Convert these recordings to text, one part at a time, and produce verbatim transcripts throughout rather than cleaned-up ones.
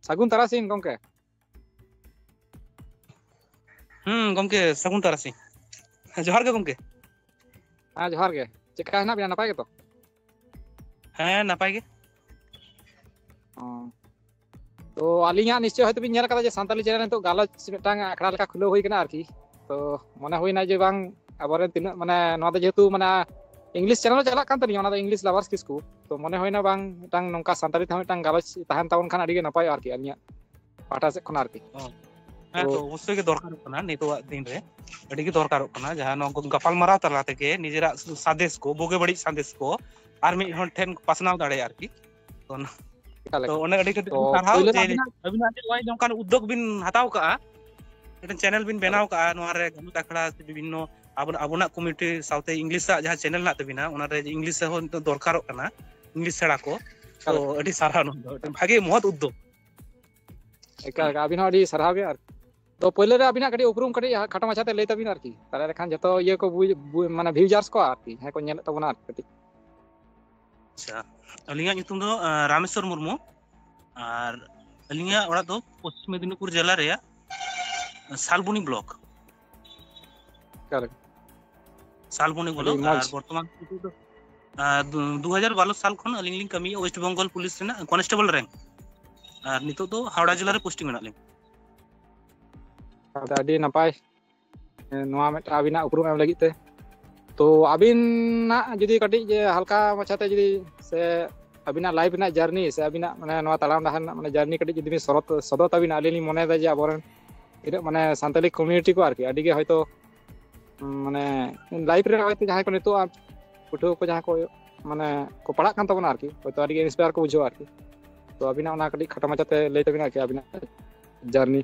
ᱥᱟᱹᱜᱩᱱ ᱛᱟᱨᱟᱥᱤᱧ ᱜᱚᱢᱠᱮ᱾ ᱦᱩᱸ ᱜᱚᱢᱠᱮ, ᱥᱟᱹᱜᱩᱱ ᱛᱟᱨᱟᱥᱤᱧ᱾ ᱡᱚᱦᱟᱨ ᱜᱮ ᱜᱚᱢᱠᱮ᱾ ᱦᱮᱸ, ᱡᱚᱦᱟᱨ ᱜᱮ᱾ ᱪᱮᱫᱠᱟ ᱦᱮᱱᱟᱜ ᱵᱤᱱᱟ? ᱱᱟᱯᱟᱭ ᱜᱮᱛᱚ? ᱦᱮᱸ, ᱱᱟᱯᱟᱭ ᱜᱮ᱾ ᱚ᱾ ᱛᱚ ᱟᱹᱞᱤᱧᱟᱜ ᱱᱤᱥᱪᱚᱭ ᱦᱚᱭᱛᱳ ᱵᱤᱱ ᱧᱮᱞ ᱠᱟᱫᱟ ᱡᱮ ᱥᱟᱱᱛᱟᱞᱤ ᱪᱮᱱᱮᱞ ᱱᱤᱛᱚᱜ ᱜᱟᱞᱚᱪ ᱢᱤᱫᱴᱟᱝ ᱟᱠᱷᱲᱟ ᱞᱮᱠᱟ ᱠᱷᱩᱞᱟᱹᱣ ᱦᱩᱭ ᱠᱟᱱᱟ ᱟᱨᱠᱤ᱾ ᱛᱚ ᱢᱚᱱᱮ ᱦᱩᱭᱱᱟ ᱡᱮ ᱵᱟᱝ, ᱟᱵᱚᱨᱮᱱ ᱛᱤᱱᱟᱹᱜ ᱢᱟᱱᱮ ᱱᱚᱣᱟ ᱫᱚ ᱡᱮᱦᱮᱛᱩ ᱢᱟᱱᱮ ᱤᱝᱞᱤᱥ ᱪᱮᱱᱮᱞ ᱪᱟᱞᱟᱜ ᱠᱟᱱ ᱛᱟᱹᱞᱤᱧᱟ, ᱚᱱᱟ ᱫᱚ ᱤᱝᱞᱤᱥ ᱞᱟᱵᱷᱟᱨᱥ ᱠᱤᱥᱠᱩ᱾ ᱛᱚ ᱢᱚᱱᱮ ᱦᱩᱭᱱᱟ ᱵᱟᱝ ᱢᱤᱫᱴᱟᱝ ᱱᱚᱝᱠᱟ ᱥᱟᱱᱛᱟᱲᱤ ᱛᱮᱦᱚᱸ ᱢᱤᱫᱴᱟᱝ ᱜᱟᱞᱚᱪ ᱛᱟᱦᱮᱱ ᱛᱟᱵᱚᱱ ᱠᱷᱟᱱ ᱟᱹᱰᱤ ᱜᱮ ᱱᱟᱯᱟᱭᱚᱜᱼᱟ ᱟᱨᱠᱤ, ᱟᱹᱞᱤᱧᱟᱜ ᱯᱟᱦᱴᱟ ᱥᱮᱫ ᱠᱷᱚᱱ ᱟᱨᱠᱤ᱾ ᱚ᱾ ᱦᱮᱸ ᱛᱚ, ᱛᱚ᱾ ᱚᱵᱚᱥᱥᱳᱭ ᱜᱮ ᱫᱚᱨᱠᱟᱨᱚᱜ ᱠᱟᱱᱟ ᱱᱤᱛᱚᱜᱟᱜ ᱫᱤᱱ ᱨᱮ, ᱟᱹᱰᱤ ᱜᱮ ᱫᱚᱨᱠᱟᱨᱚᱜ ᱠᱟᱱᱟ᱾ ᱡᱟᱦᱟᱸ ᱱᱚᱣᱟ ᱠᱚ ᱜᱟᱯᱟᱞᱢᱟᱨᱟᱣ ᱛᱟᱞᱟ ᱛᱮᱜᱮ ᱱᱤᱡᱮᱨᱟᱜ ᱥᱟᱸᱫᱮᱥ ᱠᱚ, ᱵᱩᱜᱤ ᱵᱟᱹᱲᱤᱡ ᱥᱟᱸᱫᱮᱥ ᱠᱚ ᱟᱨ ᱢᱤᱫ ᱦᱚᱲ ᱴᱷᱮᱱ ᱯᱟᱥᱱᱟᱣ ᱫᱟᱲᱮᱭᱟᱜᱼᱟ ᱟᱨᱠᱤ᱾ ᱛᱚ ᱚᱱᱟ, ᱮᱠᱟᱞ, ᱛᱚ ᱮᱠᱟᱞ᱾ ᱚᱱᱮ ᱟᱹᱰᱤ ᱠᱟᱹᱴᱤᱡ ᱛᱚ ᱥᱟᱨᱦᱟᱣ ᱯᱳᱭᱞᱳ ᱨᱮ ᱡᱮ ᱟᱹᱵᱤᱱᱟᱜ ᱟᱹᱵᱤᱱᱟᱜ ᱡᱮ ᱱᱚᱜᱼᱚᱭ ᱱᱚᱝᱠᱟᱱ ᱩᱫᱽᱫᱳᱜᱽ ᱵᱤᱱ ᱦᱟᱛᱟᱣ ᱠᱟᱜᱼᱟ, ᱢᱤᱫᱴᱮᱱ ᱪᱮᱱᱮᱞ ᱵᱤᱱ ᱮᱠᱟᱞ, ᱵᱮᱱᱟᱣ ᱠᱟᱜᱼᱟ, ᱱᱚᱣᱟ ᱨᱮ ᱜᱟᱞᱚᱪ ᱟᱠᱷᱲᱟ ᱥᱮ ᱵᱤᱵᱷᱤᱱᱱᱚ ᱟᱵᱚ, ᱟᱵᱚᱱᱟᱜ ᱠᱚᱢᱤᱴᱤ ᱥᱟᱶᱛᱮ ᱤᱝᱞᱤᱥᱟᱜ ᱡᱟᱦᱟᱸ ᱪᱮᱱᱮᱞ ᱦᱮᱱᱟᱜ ᱛᱟᱵᱤᱱᱟ, ᱚᱱᱟ ᱨᱮ ᱤᱝᱞᱤᱥ ᱦᱚᱸ ᱱᱤᱛᱚᱜ ᱫᱚᱨᱠᱟᱨᱚᱜ ᱠᱟᱱᱟ, ᱤᱝᱞᱤᱥ ᱥᱮᱬᱟ ᱠᱚ᱾ ᱛᱚ ᱮᱠᱟᱞ, ᱮᱠᱟᱞ᱾ ᱟᱹᱰᱤ ᱥᱟᱨᱦᱟᱣ, ᱱᱚᱣᱟ ᱫᱚ ᱢᱤᱫᱴᱮᱱ ᱵᱷᱟᱜᱮ ᱢᱚᱦᱚᱛ ᱩᱫᱽᱫᱳᱜᱽ᱾ ᱮᱠᱟᱞ, ᱮᱠᱟᱞ᱾ ᱟᱹᱵᱤᱱ ᱦᱚᱸ ᱟᱹᱰᱤ ᱥᱟᱨᱦᱟᱣ ᱜᱮ᱾ ᱟᱨ ᱛᱚ ᱯᱳᱭᱞᱳ ᱨᱮ ᱟᱹᱵᱤᱱᱟᱜ ᱠᱟᱹᱴᱤᱡ ᱩᱯᱨᱩᱢ ᱠᱟᱹᱴᱤᱡ ᱠᱷᱟᱴᱚ ᱢᱟᱪᱷᱟᱛᱮ ᱞᱟᱹᱭ ᱛᱟᱵᱤᱱ ᱟᱨᱠᱤ, ᱛᱟᱦᱞᱮ ᱠᱷᱟᱱ ᱡᱚᱛᱚ ᱤᱭᱟᱹ ᱠᱚ ᱵᱩᱡᱽ, ᱵᱩ-, ᱢᱟᱱᱮ ᱵᱷᱤᱭᱩᱡᱟᱨᱥ ᱠᱚ ᱟᱨᱠᱤ, ᱡᱟᱦᱟᱸᱭ ᱠᱚ ᱧᱮᱞᱮᱫ ᱛᱟᱵᱚᱱᱟ ᱟᱨᱠᱤ ᱠᱟᱹᱴᱤᱡ᱾ ᱟᱪᱪᱷᱟ, ᱟᱹᱞᱤᱧᱟᱜ ᱧᱩᱛᱩᱢ ᱫᱚ, ᱟᱸ, ᱨᱟᱢᱮᱥᱣᱚᱨ ᱢᱩᱨᱢᱩ, ᱟᱨ ᱟᱹᱞᱤᱧᱟᱜ ᱚᱲᱟᱜ ᱫᱚ ᱯᱚᱥᱪᱤᱢ ᱢᱮᱫᱤᱱᱤᱯᱩᱨ ᱡᱮᱞᱟ ᱨᱮᱭᱟᱜ ᱥᱟᱞᱵᱚᱱᱤ ᱵᱞᱚᱠ᱾ ᱚᱠᱟᱨᱮ? ᱥᱟᱞᱵᱚᱱᱤ ᱟᱹᱰᱤ ᱵᱞᱚᱠ, ᱢᱚᱡᱽ᱾ ᱟᱨ ᱵᱚᱨᱛᱚᱢᱟᱱ ᱱᱤᱛᱚᱜ ᱫᱚ, ᱟᱸ, ᱫᱩ-, ᱫᱩ ᱦᱟᱡᱟᱨ ᱵᱟᱨᱚ ᱥᱟᱞ ᱠᱷᱚᱱ ᱟᱹᱞᱤᱧ ᱞᱤᱧ ᱠᱟᱹᱢᱤᱭᱮᱫᱼᱟ ᱳᱭᱮᱥᱴ ᱵᱮᱝᱜᱚᱞ ᱯᱩᱞᱤᱥ ᱨᱮᱱᱟᱜ ᱠᱚᱱᱥᱴᱮᱵᱚᱞ ᱨᱮᱝᱠ᱾ ᱟᱨ ᱱᱤᱛᱚᱜ ᱫᱚ ᱦᱟᱣᱲᱟ ᱡᱮᱞᱟ ᱨᱮ ᱯᱳᱥᱴᱤᱝ ᱢᱮᱱᱟᱜ ᱞᱤᱧᱟ᱾ ᱟᱫᱚ ᱟᱹᱰᱤ ᱱᱟᱯᱟᱭ, ᱮᱸ, ᱱᱚᱣᱟ ᱢᱤᱫᱴᱟᱝ ᱟᱹᱵᱤᱱᱟᱜ ᱩᱯᱨᱩᱢ ᱮᱢ ᱞᱟᱹᱜᱤᱫ ᱛᱮ᱾ ᱛᱚ ᱟᱹᱵᱤᱱᱟᱜ ᱡᱩᱫᱤ ᱠᱟᱹᱴᱤᱡ ᱡᱮ ᱦᱟᱞᱠᱟ ᱢᱟᱪᱷᱟᱛᱮ ᱡᱩᱫᱤ ᱥᱮ ᱟᱹᱵᱤᱱᱟᱜ ᱞᱟᱭᱤᱯᱷ ᱨᱮᱱᱟᱜ ᱡᱟᱨᱱᱤ ᱥᱮ ᱟᱹᱵᱤᱱᱟᱜ ᱢᱟᱱᱮ ᱱᱚᱣᱟ ᱛᱟᱲᱟᱢ ᱰᱟᱦᱟᱨ ᱨᱮᱱᱟᱜ ᱢᱟᱱᱮ ᱡᱟᱨᱱᱤ ᱠᱟᱹᱴᱤᱡ ᱡᱩᱫᱤ ᱵᱤᱱ ᱥᱚᱫᱚᱨ, ᱥᱚᱫᱚᱨ ᱛᱟᱵᱤᱱᱟ, ᱟᱹᱞᱤᱧ ᱞᱤᱧ ᱢᱚᱱᱮᱭᱮᱫᱟ ᱡᱮ ᱟᱵᱚᱨᱮᱱ ᱛᱤᱱᱟᱹᱜ ᱢᱟᱱᱮ ᱥᱟᱱᱛᱟᱞᱤ ᱠᱚᱢᱤᱭᱩᱱᱤᱴᱤ ᱠᱚ ᱟᱨᱠᱤ ᱟᱹᱰᱤ ᱜᱮ ᱦᱚᱭᱛᱳ, ᱩᱸ, ᱢᱟᱱᱮ ᱞᱟᱭᱤᱯᱷ ᱨᱮ ᱦᱚᱭᱛᱳ ᱡᱟᱦᱟᱸᱭ ᱠᱚ ᱱᱤᱛᱚᱜ ᱯᱟᱹᱴᱷᱩᱣᱟᱹ ᱠᱚ ᱡᱟᱦᱟᱸ ᱠᱚ ᱢᱟᱱᱮ ᱠᱚ ᱯᱟᱲᱦᱟᱜ ᱠᱟᱱ ᱛᱟᱵᱚᱱᱟ ᱟᱨᱠᱤ, ᱦᱚᱭᱛᱳ ᱟᱹᱰᱤ ᱜᱮ ᱤᱱᱥᱯᱟᱭᱟᱨ ᱠᱚ ᱵᱩᱡᱷᱟᱹᱣᱟ ᱟᱨᱠᱤ᱾ ᱛᱚ ᱟᱹᱵᱤᱱᱟᱜ ᱚᱱᱟ ᱠᱟᱹᱴᱤᱡ ᱠᱷᱟᱴᱚ ᱢᱟᱪᱷᱟᱛᱮ ᱞᱟᱹᱭ ᱛᱟᱵᱤᱱᱟ ᱟᱨᱠᱤ ᱟᱹᱵᱤᱱᱟᱜ ᱡᱟᱨᱱᱤ᱾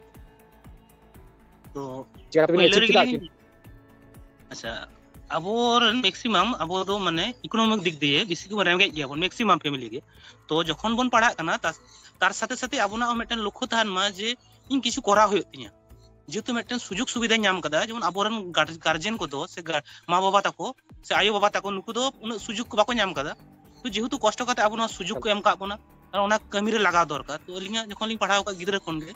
ᱛᱚ ᱪᱤᱠᱟᱹ ᱛᱮᱵᱤᱱ ᱯᱳᱭᱞᱳ ᱟᱹᱪᱤᱵᱷ ᱨᱮᱜᱮ ᱠᱮᱫᱟ ᱞᱤᱧ, ᱟᱨᱠᱤ? ᱟᱪᱪᱷᱟ, ᱟᱵᱚᱨᱮᱱ ᱢᱮᱠᱥᱤᱢᱟᱢ ᱟᱵᱚ ᱫᱚ ᱢᱟᱱᱮ ᱤᱠᱳᱱᱚᱢᱤᱠ ᱫᱤᱠ ᱫᱤᱭᱮ ᱵᱮᱥᱤ ᱜᱮᱵᱚᱱ ᱨᱮᱸᱜᱮᱡ ᱜᱮᱭᱟᱵᱚᱱ ᱢᱮᱠᱥᱤᱢᱟᱢ ᱯᱷᱮᱢᱤᱞᱤ ᱜᱮ᱾ ᱛᱚ ᱡᱚᱠᱷᱚᱱ ᱵᱚᱱ ᱯᱟᱲᱦᱟᱜ ᱠᱟᱱᱟ, ᱛᱟᱨ, ᱛᱟᱨ ᱥᱟᱛᱷᱮ ᱥᱟᱛᱷᱮ ᱟᱵᱚᱱᱟᱜ ᱦᱚᱸ ᱢᱤᱫᱴᱮᱱ ᱞᱚᱠᱠᱷᱚ ᱛᱟᱦᱮᱱ ᱢᱟ ᱡᱮ ᱤᱧ ᱠᱤᱪᱷᱩ ᱠᱚᱨᱟᱣ ᱦᱩᱭᱩᱜ ᱛᱤᱧᱟ᱾ ᱡᱮᱦᱮᱛᱩ ᱢᱤᱫᱴᱮᱱ ᱥᱩᱡᱳᱜᱽ ᱥᱩᱵᱤᱫᱷᱟᱧ ᱧᱟᱢ ᱠᱟᱫᱟ, ᱡᱮᱢᱚᱱ ᱟᱵᱚᱨᱮᱱ ᱜᱟᱨ-, ᱜᱟᱨᱡᱮᱱ ᱠᱚᱫᱚ ᱥᱮ ᱜᱟ-, ᱢᱟ ᱵᱟᱵᱟ ᱛᱟᱠᱚ ᱥᱮ ᱟᱭᱳ ᱵᱟᱵᱟ ᱛᱟᱠᱚ, ᱱᱩᱠᱩ ᱫᱚ ᱩᱱᱟᱹᱜ ᱥᱩᱡᱳᱜᱽ ᱠᱚ ᱵᱟᱠᱚ ᱧᱟᱢ ᱠᱟᱫᱟ᱾ ᱛᱚ ᱡᱮᱦᱮᱛᱩ ᱠᱚᱥᱴᱚ ᱠᱟᱛᱮ ᱟᱵᱚ ᱱᱚᱣᱟ ᱥᱩᱡᱳᱜᱽ ᱠᱚ ᱮᱢ ᱠᱟᱜ ᱵᱚᱱᱟ, ᱚᱱᱟ ᱠᱟᱹᱢᱤ ᱨᱮ ᱞᱟᱜᱟᱣ ᱫᱚᱨᱠᱟᱨ᱾ ᱛᱚ ᱟᱹᱞᱤᱧᱟᱜ ᱡᱚᱠᱷᱚᱱ ᱞᱤᱧ ᱯᱟᱲᱦᱟᱣ ᱟᱠᱟᱫ ᱜᱤᱫᱽᱨᱟᱹ ᱠᱷᱚᱱ ᱜᱮ,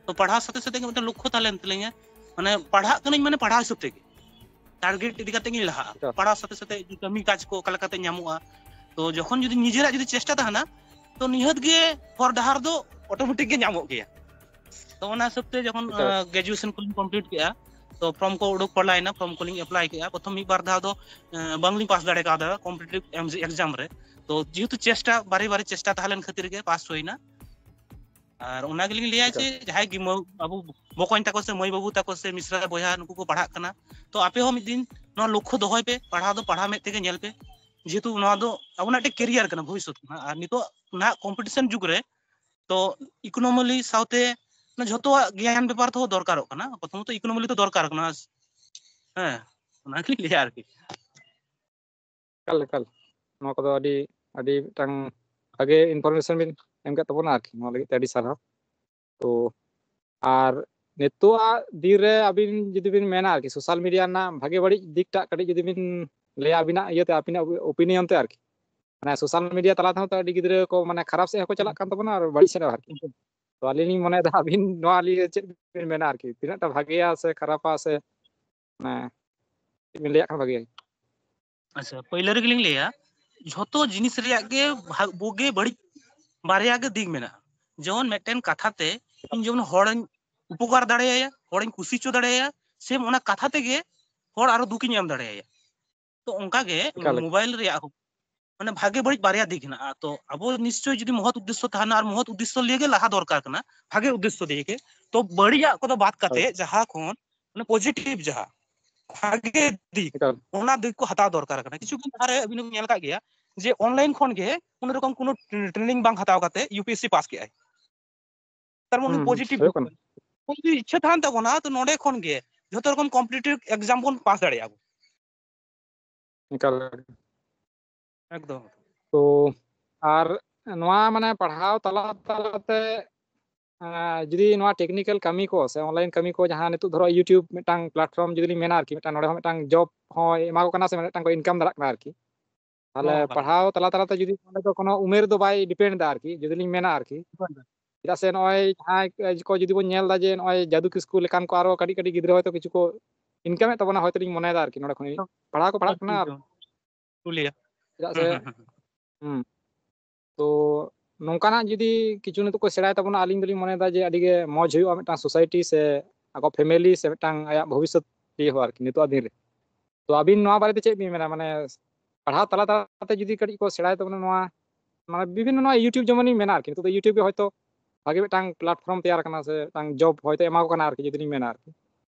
ᱛᱚ ᱯᱟᱲᱦᱟᱣ ᱥᱟᱛᱷᱮ ᱥᱟᱛᱷᱮ ᱜᱮ ᱢᱤᱫᱴᱮᱱ ᱞᱚᱠᱠᱷᱚ ᱛᱟᱦᱮᱸ ᱞᱮᱱ ᱛᱟᱹᱞᱤᱧᱟ, ᱢᱟᱱᱮ ᱯᱟᱲᱦᱟᱜ ᱠᱟᱹᱱᱟᱹᱧ ᱢᱟᱱᱮ ᱯᱟᱲᱦᱟᱣ ᱦᱤᱥᱟᱹᱵ ᱛᱮᱜᱮ, ᱴᱟᱨᱜᱮᱴ ᱤᱫᱤ ᱠᱟᱛᱮ ᱜᱤᱧ ᱞᱟᱦᱟᱜᱼᱟ᱾ ᱟᱪᱪᱷᱟ᱾ ᱯᱟᱲᱦᱟᱣ ᱥᱟᱛᱷᱮ ᱥᱟᱛᱷᱮ ᱡᱩᱫᱤ ᱠᱟᱹᱢᱤ ᱠᱟᱡᱽ ᱠᱚ ᱚᱠᱟ ᱞᱮᱠᱟᱛᱮ ᱧᱟᱢᱚᱜᱼᱟ, ᱛᱚ ᱡᱚᱠᱷᱚᱱ ᱡᱩᱫᱤ ᱱᱤᱡᱮᱨᱟᱜ ᱡᱩᱫᱤ ᱪᱮᱥᱴᱟ ᱛᱟᱦᱮᱱᱟ, ᱛᱚ ᱱᱤᱦᱟᱹᱛ ᱜᱮ ᱦᱚᱨ ᱰᱟᱦᱟᱨ ᱫᱚ ᱚᱴᱳᱢᱮᱴᱤᱠ ᱜᱮ ᱧᱟᱢᱚᱜ ᱜᱮᱭᱟ᱾ ᱛᱚ ᱚᱱᱟ ᱦᱤᱥᱟᱹᱵ ᱛᱮ ᱡᱚᱠᱷᱚᱱ ᱮᱠᱟᱞ᱾ ᱜᱨᱮᱡᱩᱭᱮᱥᱚᱱ ᱠᱚᱞᱤᱧ ᱠᱚᱢᱯᱞᱤᱴ ᱠᱮᱜᱼᱟ, ᱛᱚ ᱯᱷᱨᱚᱢ ᱠᱚ ᱩᱰᱩᱠ ᱯᱟᱲᱟᱭᱮᱱᱟ, ᱯᱷᱨᱚᱢ ᱠᱚᱞᱤᱧ ᱮᱯᱞᱟᱭ ᱠᱮᱜᱼᱟ᱾ ᱯᱨᱚᱛᱷᱚᱢ ᱢᱤᱫ ᱵᱟᱨ ᱫᱷᱟᱣ ᱫᱚ ᱮᱸ, ᱵᱟᱝᱞᱤᱧ ᱯᱟᱥ ᱫᱟᱲᱮ ᱠᱟᱣᱫᱟ ᱠᱚᱢᱯᱤᱴᱤᱴᱤᱵᱷ ᱮᱠᱡᱟᱢ ᱨᱮ᱾ ᱛᱚ ᱡᱮᱦᱮᱛᱩ ᱪᱮᱥᱴᱟ, ᱵᱟᱨᱮ ᱵᱟᱨᱮ ᱪᱮᱥᱴᱟ ᱛᱟᱦᱮᱸ ᱞᱮᱱ ᱠᱷᱟᱹᱛᱤᱨ ᱜᱮ ᱯᱟᱥ ᱦᱩᱭᱱᱟ᱾ ᱟᱨ ᱚᱱᱟ ᱜᱮᱞᱤᱧ ᱞᱟᱹᱭᱟ ᱮᱠᱟᱞ᱾ ᱡᱮ ᱡᱟᱦᱟᱸᱭ ᱜᱮ ᱢᱟᱹ-, ᱟᱵᱚ ᱵᱚᱠᱚᱧ ᱛᱟᱠᱚ ᱥᱮ ᱢᱟᱹᱭ ᱵᱟᱹᱵᱩ ᱛᱟᱠᱚ ᱥᱮ ᱢᱤᱥᱨᱟ ᱵᱚᱭᱦᱟ ᱱᱩᱠᱩ ᱠᱚ ᱯᱟᱲᱦᱟᱜ ᱠᱟᱱᱟ, ᱛᱚ ᱟᱯᱮ ᱦᱚᱸ ᱢᱤᱫ ᱫᱤᱱ ᱱᱚᱣᱟ ᱞᱚᱠᱠᱷᱚ ᱫᱚᱦᱚᱭ ᱯᱮ, ᱯᱟᱲᱦᱟᱣ ᱫᱚ ᱯᱟᱲᱦᱟᱣ ᱢᱮᱫ ᱛᱮᱜᱮ ᱧᱮᱞ ᱯᱮ, ᱡᱮᱦᱮᱛᱩ ᱱᱚᱣᱟ ᱫᱚ ᱟᱵᱚᱱᱟᱜ ᱢᱤᱫᱴᱮᱱ ᱠᱮᱨᱤᱭᱟᱨ ᱠᱟᱱᱟ ᱵᱷᱚᱵᱤᱥᱥᱚᱛ ᱠᱟᱱᱟ᱾ ᱟᱨ ᱱᱤᱛᱚᱜ ᱱᱟᱦᱟᱜ ᱠᱚᱢᱯᱤᱴᱤᱥᱚᱱ ᱡᱩᱜᱽ ᱨᱮ ᱛᱚ ᱤᱠᱳᱱᱚᱢᱤᱠᱟᱞᱤ ᱥᱟᱶᱛᱮ ᱢᱟᱱᱮ ᱡᱷᱚᱛᱚᱣᱟᱜ ᱜᱮᱭᱟᱱ ᱵᱮᱯᱟᱨ ᱛᱮᱦᱚᱸ ᱫᱚᱨᱠᱟᱨᱚᱜ ᱠᱟᱱᱟ, ᱯᱨᱚᱛᱷᱚᱢᱚᱛᱚ ᱤᱠᱳᱱᱚᱢᱤᱠᱟᱞᱤ ᱛᱚ ᱫᱚᱨᱠᱟᱨ ᱠᱟᱱᱟ᱾ ᱦᱮᱸ, ᱚᱱᱟᱜᱤᱧ ᱞᱟᱹᱭᱟ ᱟᱨᱠᱤ᱾ ᱮᱠᱟᱞ, ᱮᱠᱟᱞ᱾ ᱱᱚᱣᱟ ᱠᱚᱫᱚ ᱟᱹᱰᱤ, ᱟᱹᱰᱤ ᱢᱤᱫᱴᱟᱝ ᱵᱷᱟᱜᱮ information ᱵᱤᱱ ᱮᱢ ᱠᱮᱫ ᱛᱟᱵᱚᱱᱟ ᱟᱨᱠᱤ, ᱱᱚᱣᱟ ᱞᱟᱹᱜᱤᱫ ᱛᱮ ᱟᱹᱰᱤ ᱥᱟᱨᱦᱟᱣ᱾ ᱛᱚ ᱟᱨ ᱱᱤᱛᱚᱜᱟᱜ ᱫᱤᱱ ᱨᱮ ᱟᱹᱵᱤᱱ ᱡᱩᱫᱤ ᱵᱤᱱ ᱢᱮᱱᱟ ᱟᱨᱠᱤ, social media ᱨᱮᱱᱟᱜ ᱵᱷᱟᱜᱮ ᱵᱟᱹᱲᱤᱡ ᱫᱤᱠᱴᱟᱜ ᱠᱟᱹᱴᱤᱡ ᱡᱩᱫᱤ ᱵᱤᱱ ᱞᱟᱹᱭᱟ ᱟᱹᱵᱤᱱᱟᱜ ᱤᱭᱟᱹᱛᱮ, ᱟᱹᱵᱤᱱᱟᱜ opinion ᱛᱮ ᱟᱨᱠᱤ, ᱢᱟᱱᱮ social media ᱛᱟᱞᱟ ᱛᱮᱦᱚᱸ ᱛᱚ ᱟᱹᱰᱤ ᱜᱤᱫᱽᱨᱟᱹ ᱠᱚ ᱢᱟᱱᱮ ᱠᱷᱟᱨᱟᱯ ᱥᱮᱫ ᱦᱚᱸᱠᱚ ᱪᱟᱞᱟᱜ ᱠᱟᱱ ᱛᱟᱵᱚᱱᱟ ᱟᱨ ᱵᱟᱹᱲᱤᱡ ᱥᱮᱫ ᱦᱚᱸ ᱟᱨᱠᱤ᱾ ᱛᱚ ᱟᱹᱞᱤᱧ ᱞᱤᱧ ᱢᱚᱱᱮᱭᱮᱫᱟ ᱟᱹᱵᱤᱱ ᱱᱚᱣᱟ ᱞᱤᱭᱟᱹ ᱪᱮᱫ ᱵᱤᱱ ᱢᱮᱱᱟ ᱟᱨᱠᱤ, ᱛᱤᱱᱟᱹᱜ ᱴᱟ ᱵᱷᱟᱜᱮᱭᱟ ᱥᱮ ᱠᱷᱟᱨᱟᱯᱟ ᱥᱮ ᱢᱟᱱᱮ ᱪᱮᱫ ᱵᱤᱱ ᱞᱟᱹᱭᱟᱜ ᱠᱷᱟᱱ ᱵᱷᱟᱜᱮᱭᱟ? ᱟᱪᱪᱷᱟ, ᱯᱳᱭᱞᱳ ᱨᱮᱜᱮ ᱞᱤᱧ ᱞᱟᱹᱭᱟ, ᱡᱷᱚᱛᱚ ᱡᱤᱱᱤᱥ ᱨᱮᱭᱟᱜ ᱜᱮ ᱵᱷᱟ-, ᱵᱩᱜᱤ ᱵᱟᱹᱲᱤᱡ ᱵᱟᱨᱭᱟ ᱜᱮ ᱫᱤᱠ ᱢᱮᱱᱟᱜᱼᱟ᱾ ᱡᱮᱢᱚᱱ ᱢᱤᱫᱴᱮᱱ ᱠᱟᱛᱷᱟ ᱛᱮ ᱤᱧ ᱡᱮᱢᱚᱱ ᱦᱚᱲᱤᱧ ᱩᱯᱚᱠᱟᱨ ᱫᱟᱲᱮᱭᱟᱭᱟ, ᱦᱚᱲᱤᱧ ᱠᱩᱥᱤ ᱦᱚᱪᱚ ᱫᱟᱲᱮᱭᱟᱭᱟ, ᱥᱮᱢ ᱚᱱᱟ ᱠᱟᱛᱷᱟ ᱛᱮᱜᱮ ᱦᱚᱲ ᱟᱨᱚ ᱫᱩᱠᱤᱧ ᱮᱢ ᱫᱟᱲᱮᱭᱟᱭᱟ᱾ ᱛᱚ ᱚᱱᱠᱟ ᱜᱮ ᱮᱠᱟᱞ, ᱮᱠᱟᱞ᱾ ᱢᱳᱵᱟᱭᱤᱞ ᱨᱮᱭᱟᱜ ᱦᱚᱸ ᱢᱟᱱᱮ ᱵᱷᱟᱜᱮ ᱵᱟᱹᱲᱤᱡ ᱵᱟᱨᱭᱟ ᱫᱤᱠ ᱦᱮᱱᱟᱜᱼᱟ᱾ ᱛᱚ ᱟᱵᱚ ᱱᱤᱥᱪᱳᱭ ᱡᱩᱫᱤ ᱢᱚᱦᱚᱛ ᱩᱫᱽᱫᱮᱥᱥᱚ ᱛᱟᱦᱮᱱᱟ, ᱟᱨ ᱢᱚᱦᱚᱛ ᱩᱫᱽᱫᱮᱥᱥᱚ ᱞᱤᱭᱮ ᱜᱮ ᱞᱟᱦᱟ ᱫᱚᱨᱠᱟᱨ ᱠᱟᱱᱟ, ᱵᱷᱟᱜᱮ ᱩᱫᱽᱫᱮᱥᱥᱚ ᱫᱤᱭᱮ ᱜᱮ᱾ ᱛᱚ ᱵᱟᱹᱲᱤᱡᱟᱜ ᱠᱚᱫᱚ ᱵᱟᱫ ᱠᱟᱛᱮ ᱮᱠᱟᱞ᱾ ᱡᱟᱦᱟᱸ ᱠᱷᱚᱱ ᱢᱟᱱᱮ ᱯᱚᱡᱤᱴᱤᱵᱷ ᱡᱟᱦᱟᱸ ᱵᱷᱟᱜᱮ ᱫᱤᱠ, ᱮᱠᱟᱞ᱾ ᱚᱱᱟ ᱫᱤᱠ ᱠᱚ ᱦᱟᱛᱟᱣ ᱫᱚᱨᱠᱟᱨ ᱠᱟᱱᱟ᱾ ᱠᱤᱪᱷᱩ ᱫᱤᱱ ᱞᱟᱦᱟᱨᱮ ᱟᱹᱵᱤᱱ ᱦᱚᱸᱵᱤᱱ ᱧᱮᱞ ᱟᱠᱟᱫ ᱜᱮᱭᱟ ᱡᱮ ᱚᱱᱞᱟᱭᱤᱱ ᱠᱷᱚᱱ ᱜᱮ ᱠᱳᱱᱳ ᱨᱚᱠᱚᱢ ᱠᱳᱱᱳ ᱴᱨᱮᱱᱤᱝ ᱵᱟᱝ ᱦᱟᱛᱟᱣ ᱠᱟᱛᱮ ᱤᱭᱩ ᱯᱤ ᱮᱥ ᱥᱤ ᱯᱟᱥ ᱠᱮᱜᱼᱟᱭ᱾ ᱛᱟᱨ ᱢᱟᱱᱮ ᱦᱩᱸ, ᱦᱩᱸ, ᱯᱚᱡᱤᱴᱤᱵᱷ ᱦᱩᱭᱩᱜ ᱫᱤᱠ ᱠᱟᱱᱟ᱾ ᱠᱟᱱᱟ᱾ ᱡᱩᱫᱤ ᱤᱪᱪᱷᱟᱹ ᱛᱟᱦᱮᱱ ᱛᱟᱵᱚᱱᱟ, ᱛᱚ ᱱᱚᱰᱮ ᱠᱷᱚᱱ ᱜᱮ ᱡᱷᱚᱛᱚ ᱨᱚᱠᱚᱢ ᱠᱚᱢᱯᱤᱴᱤᱴᱤᱵᱷ ᱮᱠᱡᱟᱢ ᱵᱚᱱ ᱯᱟᱥ ᱫᱟᱲᱮᱭᱟᱜᱼᱟ ᱵᱚᱱ᱾ ᱮᱠᱟᱞ᱾ ᱮᱠᱫᱚᱢ᱾ ᱛᱚ ᱟᱨ ᱱᱚᱣᱟ ᱢᱟᱱᱮ ᱯᱟᱲᱦᱟᱣ ᱛᱟᱞᱟ ᱛᱟᱞᱟᱛᱮ, ᱟᱸ, ᱡᱩᱫᱤ ᱱᱚᱣᱟ ᱴᱮᱠᱱᱤᱠᱮᱞ ᱠᱟᱹᱢᱤ ᱠᱚ ᱥᱮ ᱚᱱᱞᱟᱭᱤᱱ ᱠᱟᱹᱢᱤ ᱠᱚ, ᱡᱟᱦᱟᱸ ᱱᱤᱛᱚᱜ ᱫᱷᱚᱨᱚ YouTube ᱢᱤᱫᱴᱟᱝ platform ᱡᱩᱫᱤ ᱞᱤᱧ ᱢᱮᱱᱟ ᱟᱨᱠᱤ, ᱢᱤᱫᱴᱟᱝ ᱱᱚᱰᱮ ᱦᱚᱸ ᱢᱤᱫᱴᱟᱝ job ᱦᱚᱸᱭ ᱮᱢᱟ ᱠᱚ ᱠᱟᱱᱟ ᱥᱮ ᱢᱤᱫᱴᱟᱝ ᱠᱚ income ᱫᱟᱲᱮᱭᱟᱜ ᱠᱟᱱᱟ ᱟᱨᱠᱤ᱾ ᱛᱟᱦᱚᱞᱮ ᱦᱚᱸ, ᱦᱚᱸ᱾ ᱯᱟᱲᱦᱟᱣ ᱛᱟᱞᱟ ᱛᱟᱞᱟᱛᱮ ᱡᱩᱫᱤ ᱚᱸᱰᱮ ᱫᱚ ᱠᱳᱱᱳ ᱩᱢᱮᱨ ᱫᱚ ᱵᱟᱭ ᱰᱤᱯᱮᱱᱰ ᱮᱫᱟ ᱟᱨᱠᱤ, ᱡᱩᱫᱤ ᱞᱤᱧ ᱢᱮᱱᱟ ᱟᱨᱠᱤ᱾ ᱵᱟᱝ, ᱵᱟᱝ᱾ ᱪᱮᱫᱟᱜ ᱥᱮ ᱱᱚᱜᱼᱚᱭ ᱡᱟᱦᱟᱸᱭ ᱠᱚ ᱡᱩᱫᱤ ᱵᱚᱱ ᱧᱮᱞ ᱮᱫᱟ ᱡᱮ ᱱᱚᱜᱼᱚᱭ ᱡᱟᱫᱩ ᱠᱤᱥᱠᱩ ᱞᱮᱠᱟᱱ ᱠᱚ ᱟᱨᱚ ᱠᱟᱹᱴᱤᱡ ᱠᱟᱹᱴᱤᱡ ᱜᱤᱫᱽᱨᱟᱹ ᱦᱚᱭᱛᱳ ᱠᱤᱪᱷᱩ ᱠᱚ ᱤᱱᱠᱟᱢᱮᱫ ᱛᱟᱵᱚᱱᱟ ᱦᱚᱭᱛᱳ ᱞᱤᱧ ᱢᱚᱱᱮᱭᱮᱫᱟ ᱟᱨᱠᱤ, ᱱᱚᱰᱮ ᱠᱷᱚᱱ ᱯᱟᱲᱦᱟᱣ ᱠᱚ ᱯᱟᱲᱦᱟᱜ ᱠᱟᱱᱟ᱾ ᱮᱠᱫᱚᱢ᱾ ᱯᱩᱨᱩᱞᱤᱭᱟᱹ᱾ ᱪᱮᱫᱟᱜ ᱦᱩᱸ, ᱥᱮ, ᱦᱩᱸ, ᱦᱩᱸ, ᱦᱩᱸ᱾ ᱦᱩᱸ᱾ ᱛᱚ ᱱᱚᱝᱠᱟᱱᱟᱜ ᱡᱩᱫᱤ ᱠᱤᱪᱷᱩ ᱱᱤᱛᱚᱜ ᱠᱚ ᱥᱮᱬᱟᱭ ᱛᱟᱵᱚᱱᱟ, ᱟᱹᱞᱤᱧ ᱫᱚᱞᱤᱧ ᱢᱚᱱᱮᱭᱮᱫᱟ ᱡᱮ ᱟᱹᱰᱤ ᱜᱮ ᱢᱚᱡᱽ ᱦᱩᱭᱩᱜᱼᱟ ᱢᱤᱫᱴᱟᱝ ᱥᱳᱥᱟᱭᱴᱤ ᱥᱮ ᱟᱠᱚ ᱯᱷᱮᱢᱮᱞᱤ ᱥᱮ ᱢᱤᱫᱴᱟᱝ ᱟᱭᱟᱜ ᱵᱷᱚᱵᱤᱥᱥᱚᱛ ᱤᱭᱟᱹ ᱦᱚᱸ ᱟᱨᱠᱤ ᱱᱤᱛᱚᱜ ᱫᱤᱱ ᱨᱮ᱾ ᱛᱚ ᱟᱹᱵᱤᱱ ᱱᱚᱣᱟ ᱵᱟᱨᱮᱛᱮ ᱪᱮᱫ ᱵᱤᱱ ᱢᱮᱱᱟ? ᱢᱟᱱᱮ ᱯᱟᱲᱦᱟᱣ ᱛᱟᱞᱟ ᱛᱟᱞᱟᱛᱮ ᱡᱩᱫᱤ ᱠᱟᱹᱴᱤᱡ ᱠᱚ ᱥᱮᱬᱟᱭ ᱛᱟᱵᱚᱱᱟ ᱱᱚᱣᱟ, ᱢᱟᱱᱮ ᱵᱤᱵᱷᱤᱱᱱᱚ ᱱᱚᱣᱟ YouTube ᱡᱮᱢᱚᱱᱤᱧ ᱢᱮᱱᱟ ᱟᱨᱠᱤ, ᱱᱤᱛᱚᱜ ᱫᱚ YouTube ᱜᱮ ᱦᱚᱭᱛᱳ ᱵᱷᱟᱜᱮ ᱢᱤᱫᱴᱟᱝ platform ᱛᱮᱭᱟᱨ ᱟᱠᱟᱱᱟ ᱥᱮ ᱢᱤᱫᱴᱟᱝ job ᱦᱚᱭᱛᱳ ᱮᱢᱟ ᱠᱚ ᱠᱟᱱᱟ ᱟᱨᱠᱤ, ᱡᱩᱫᱤ ᱞᱤᱧ ᱢᱮᱱᱟ ᱟᱨᱠᱤ᱾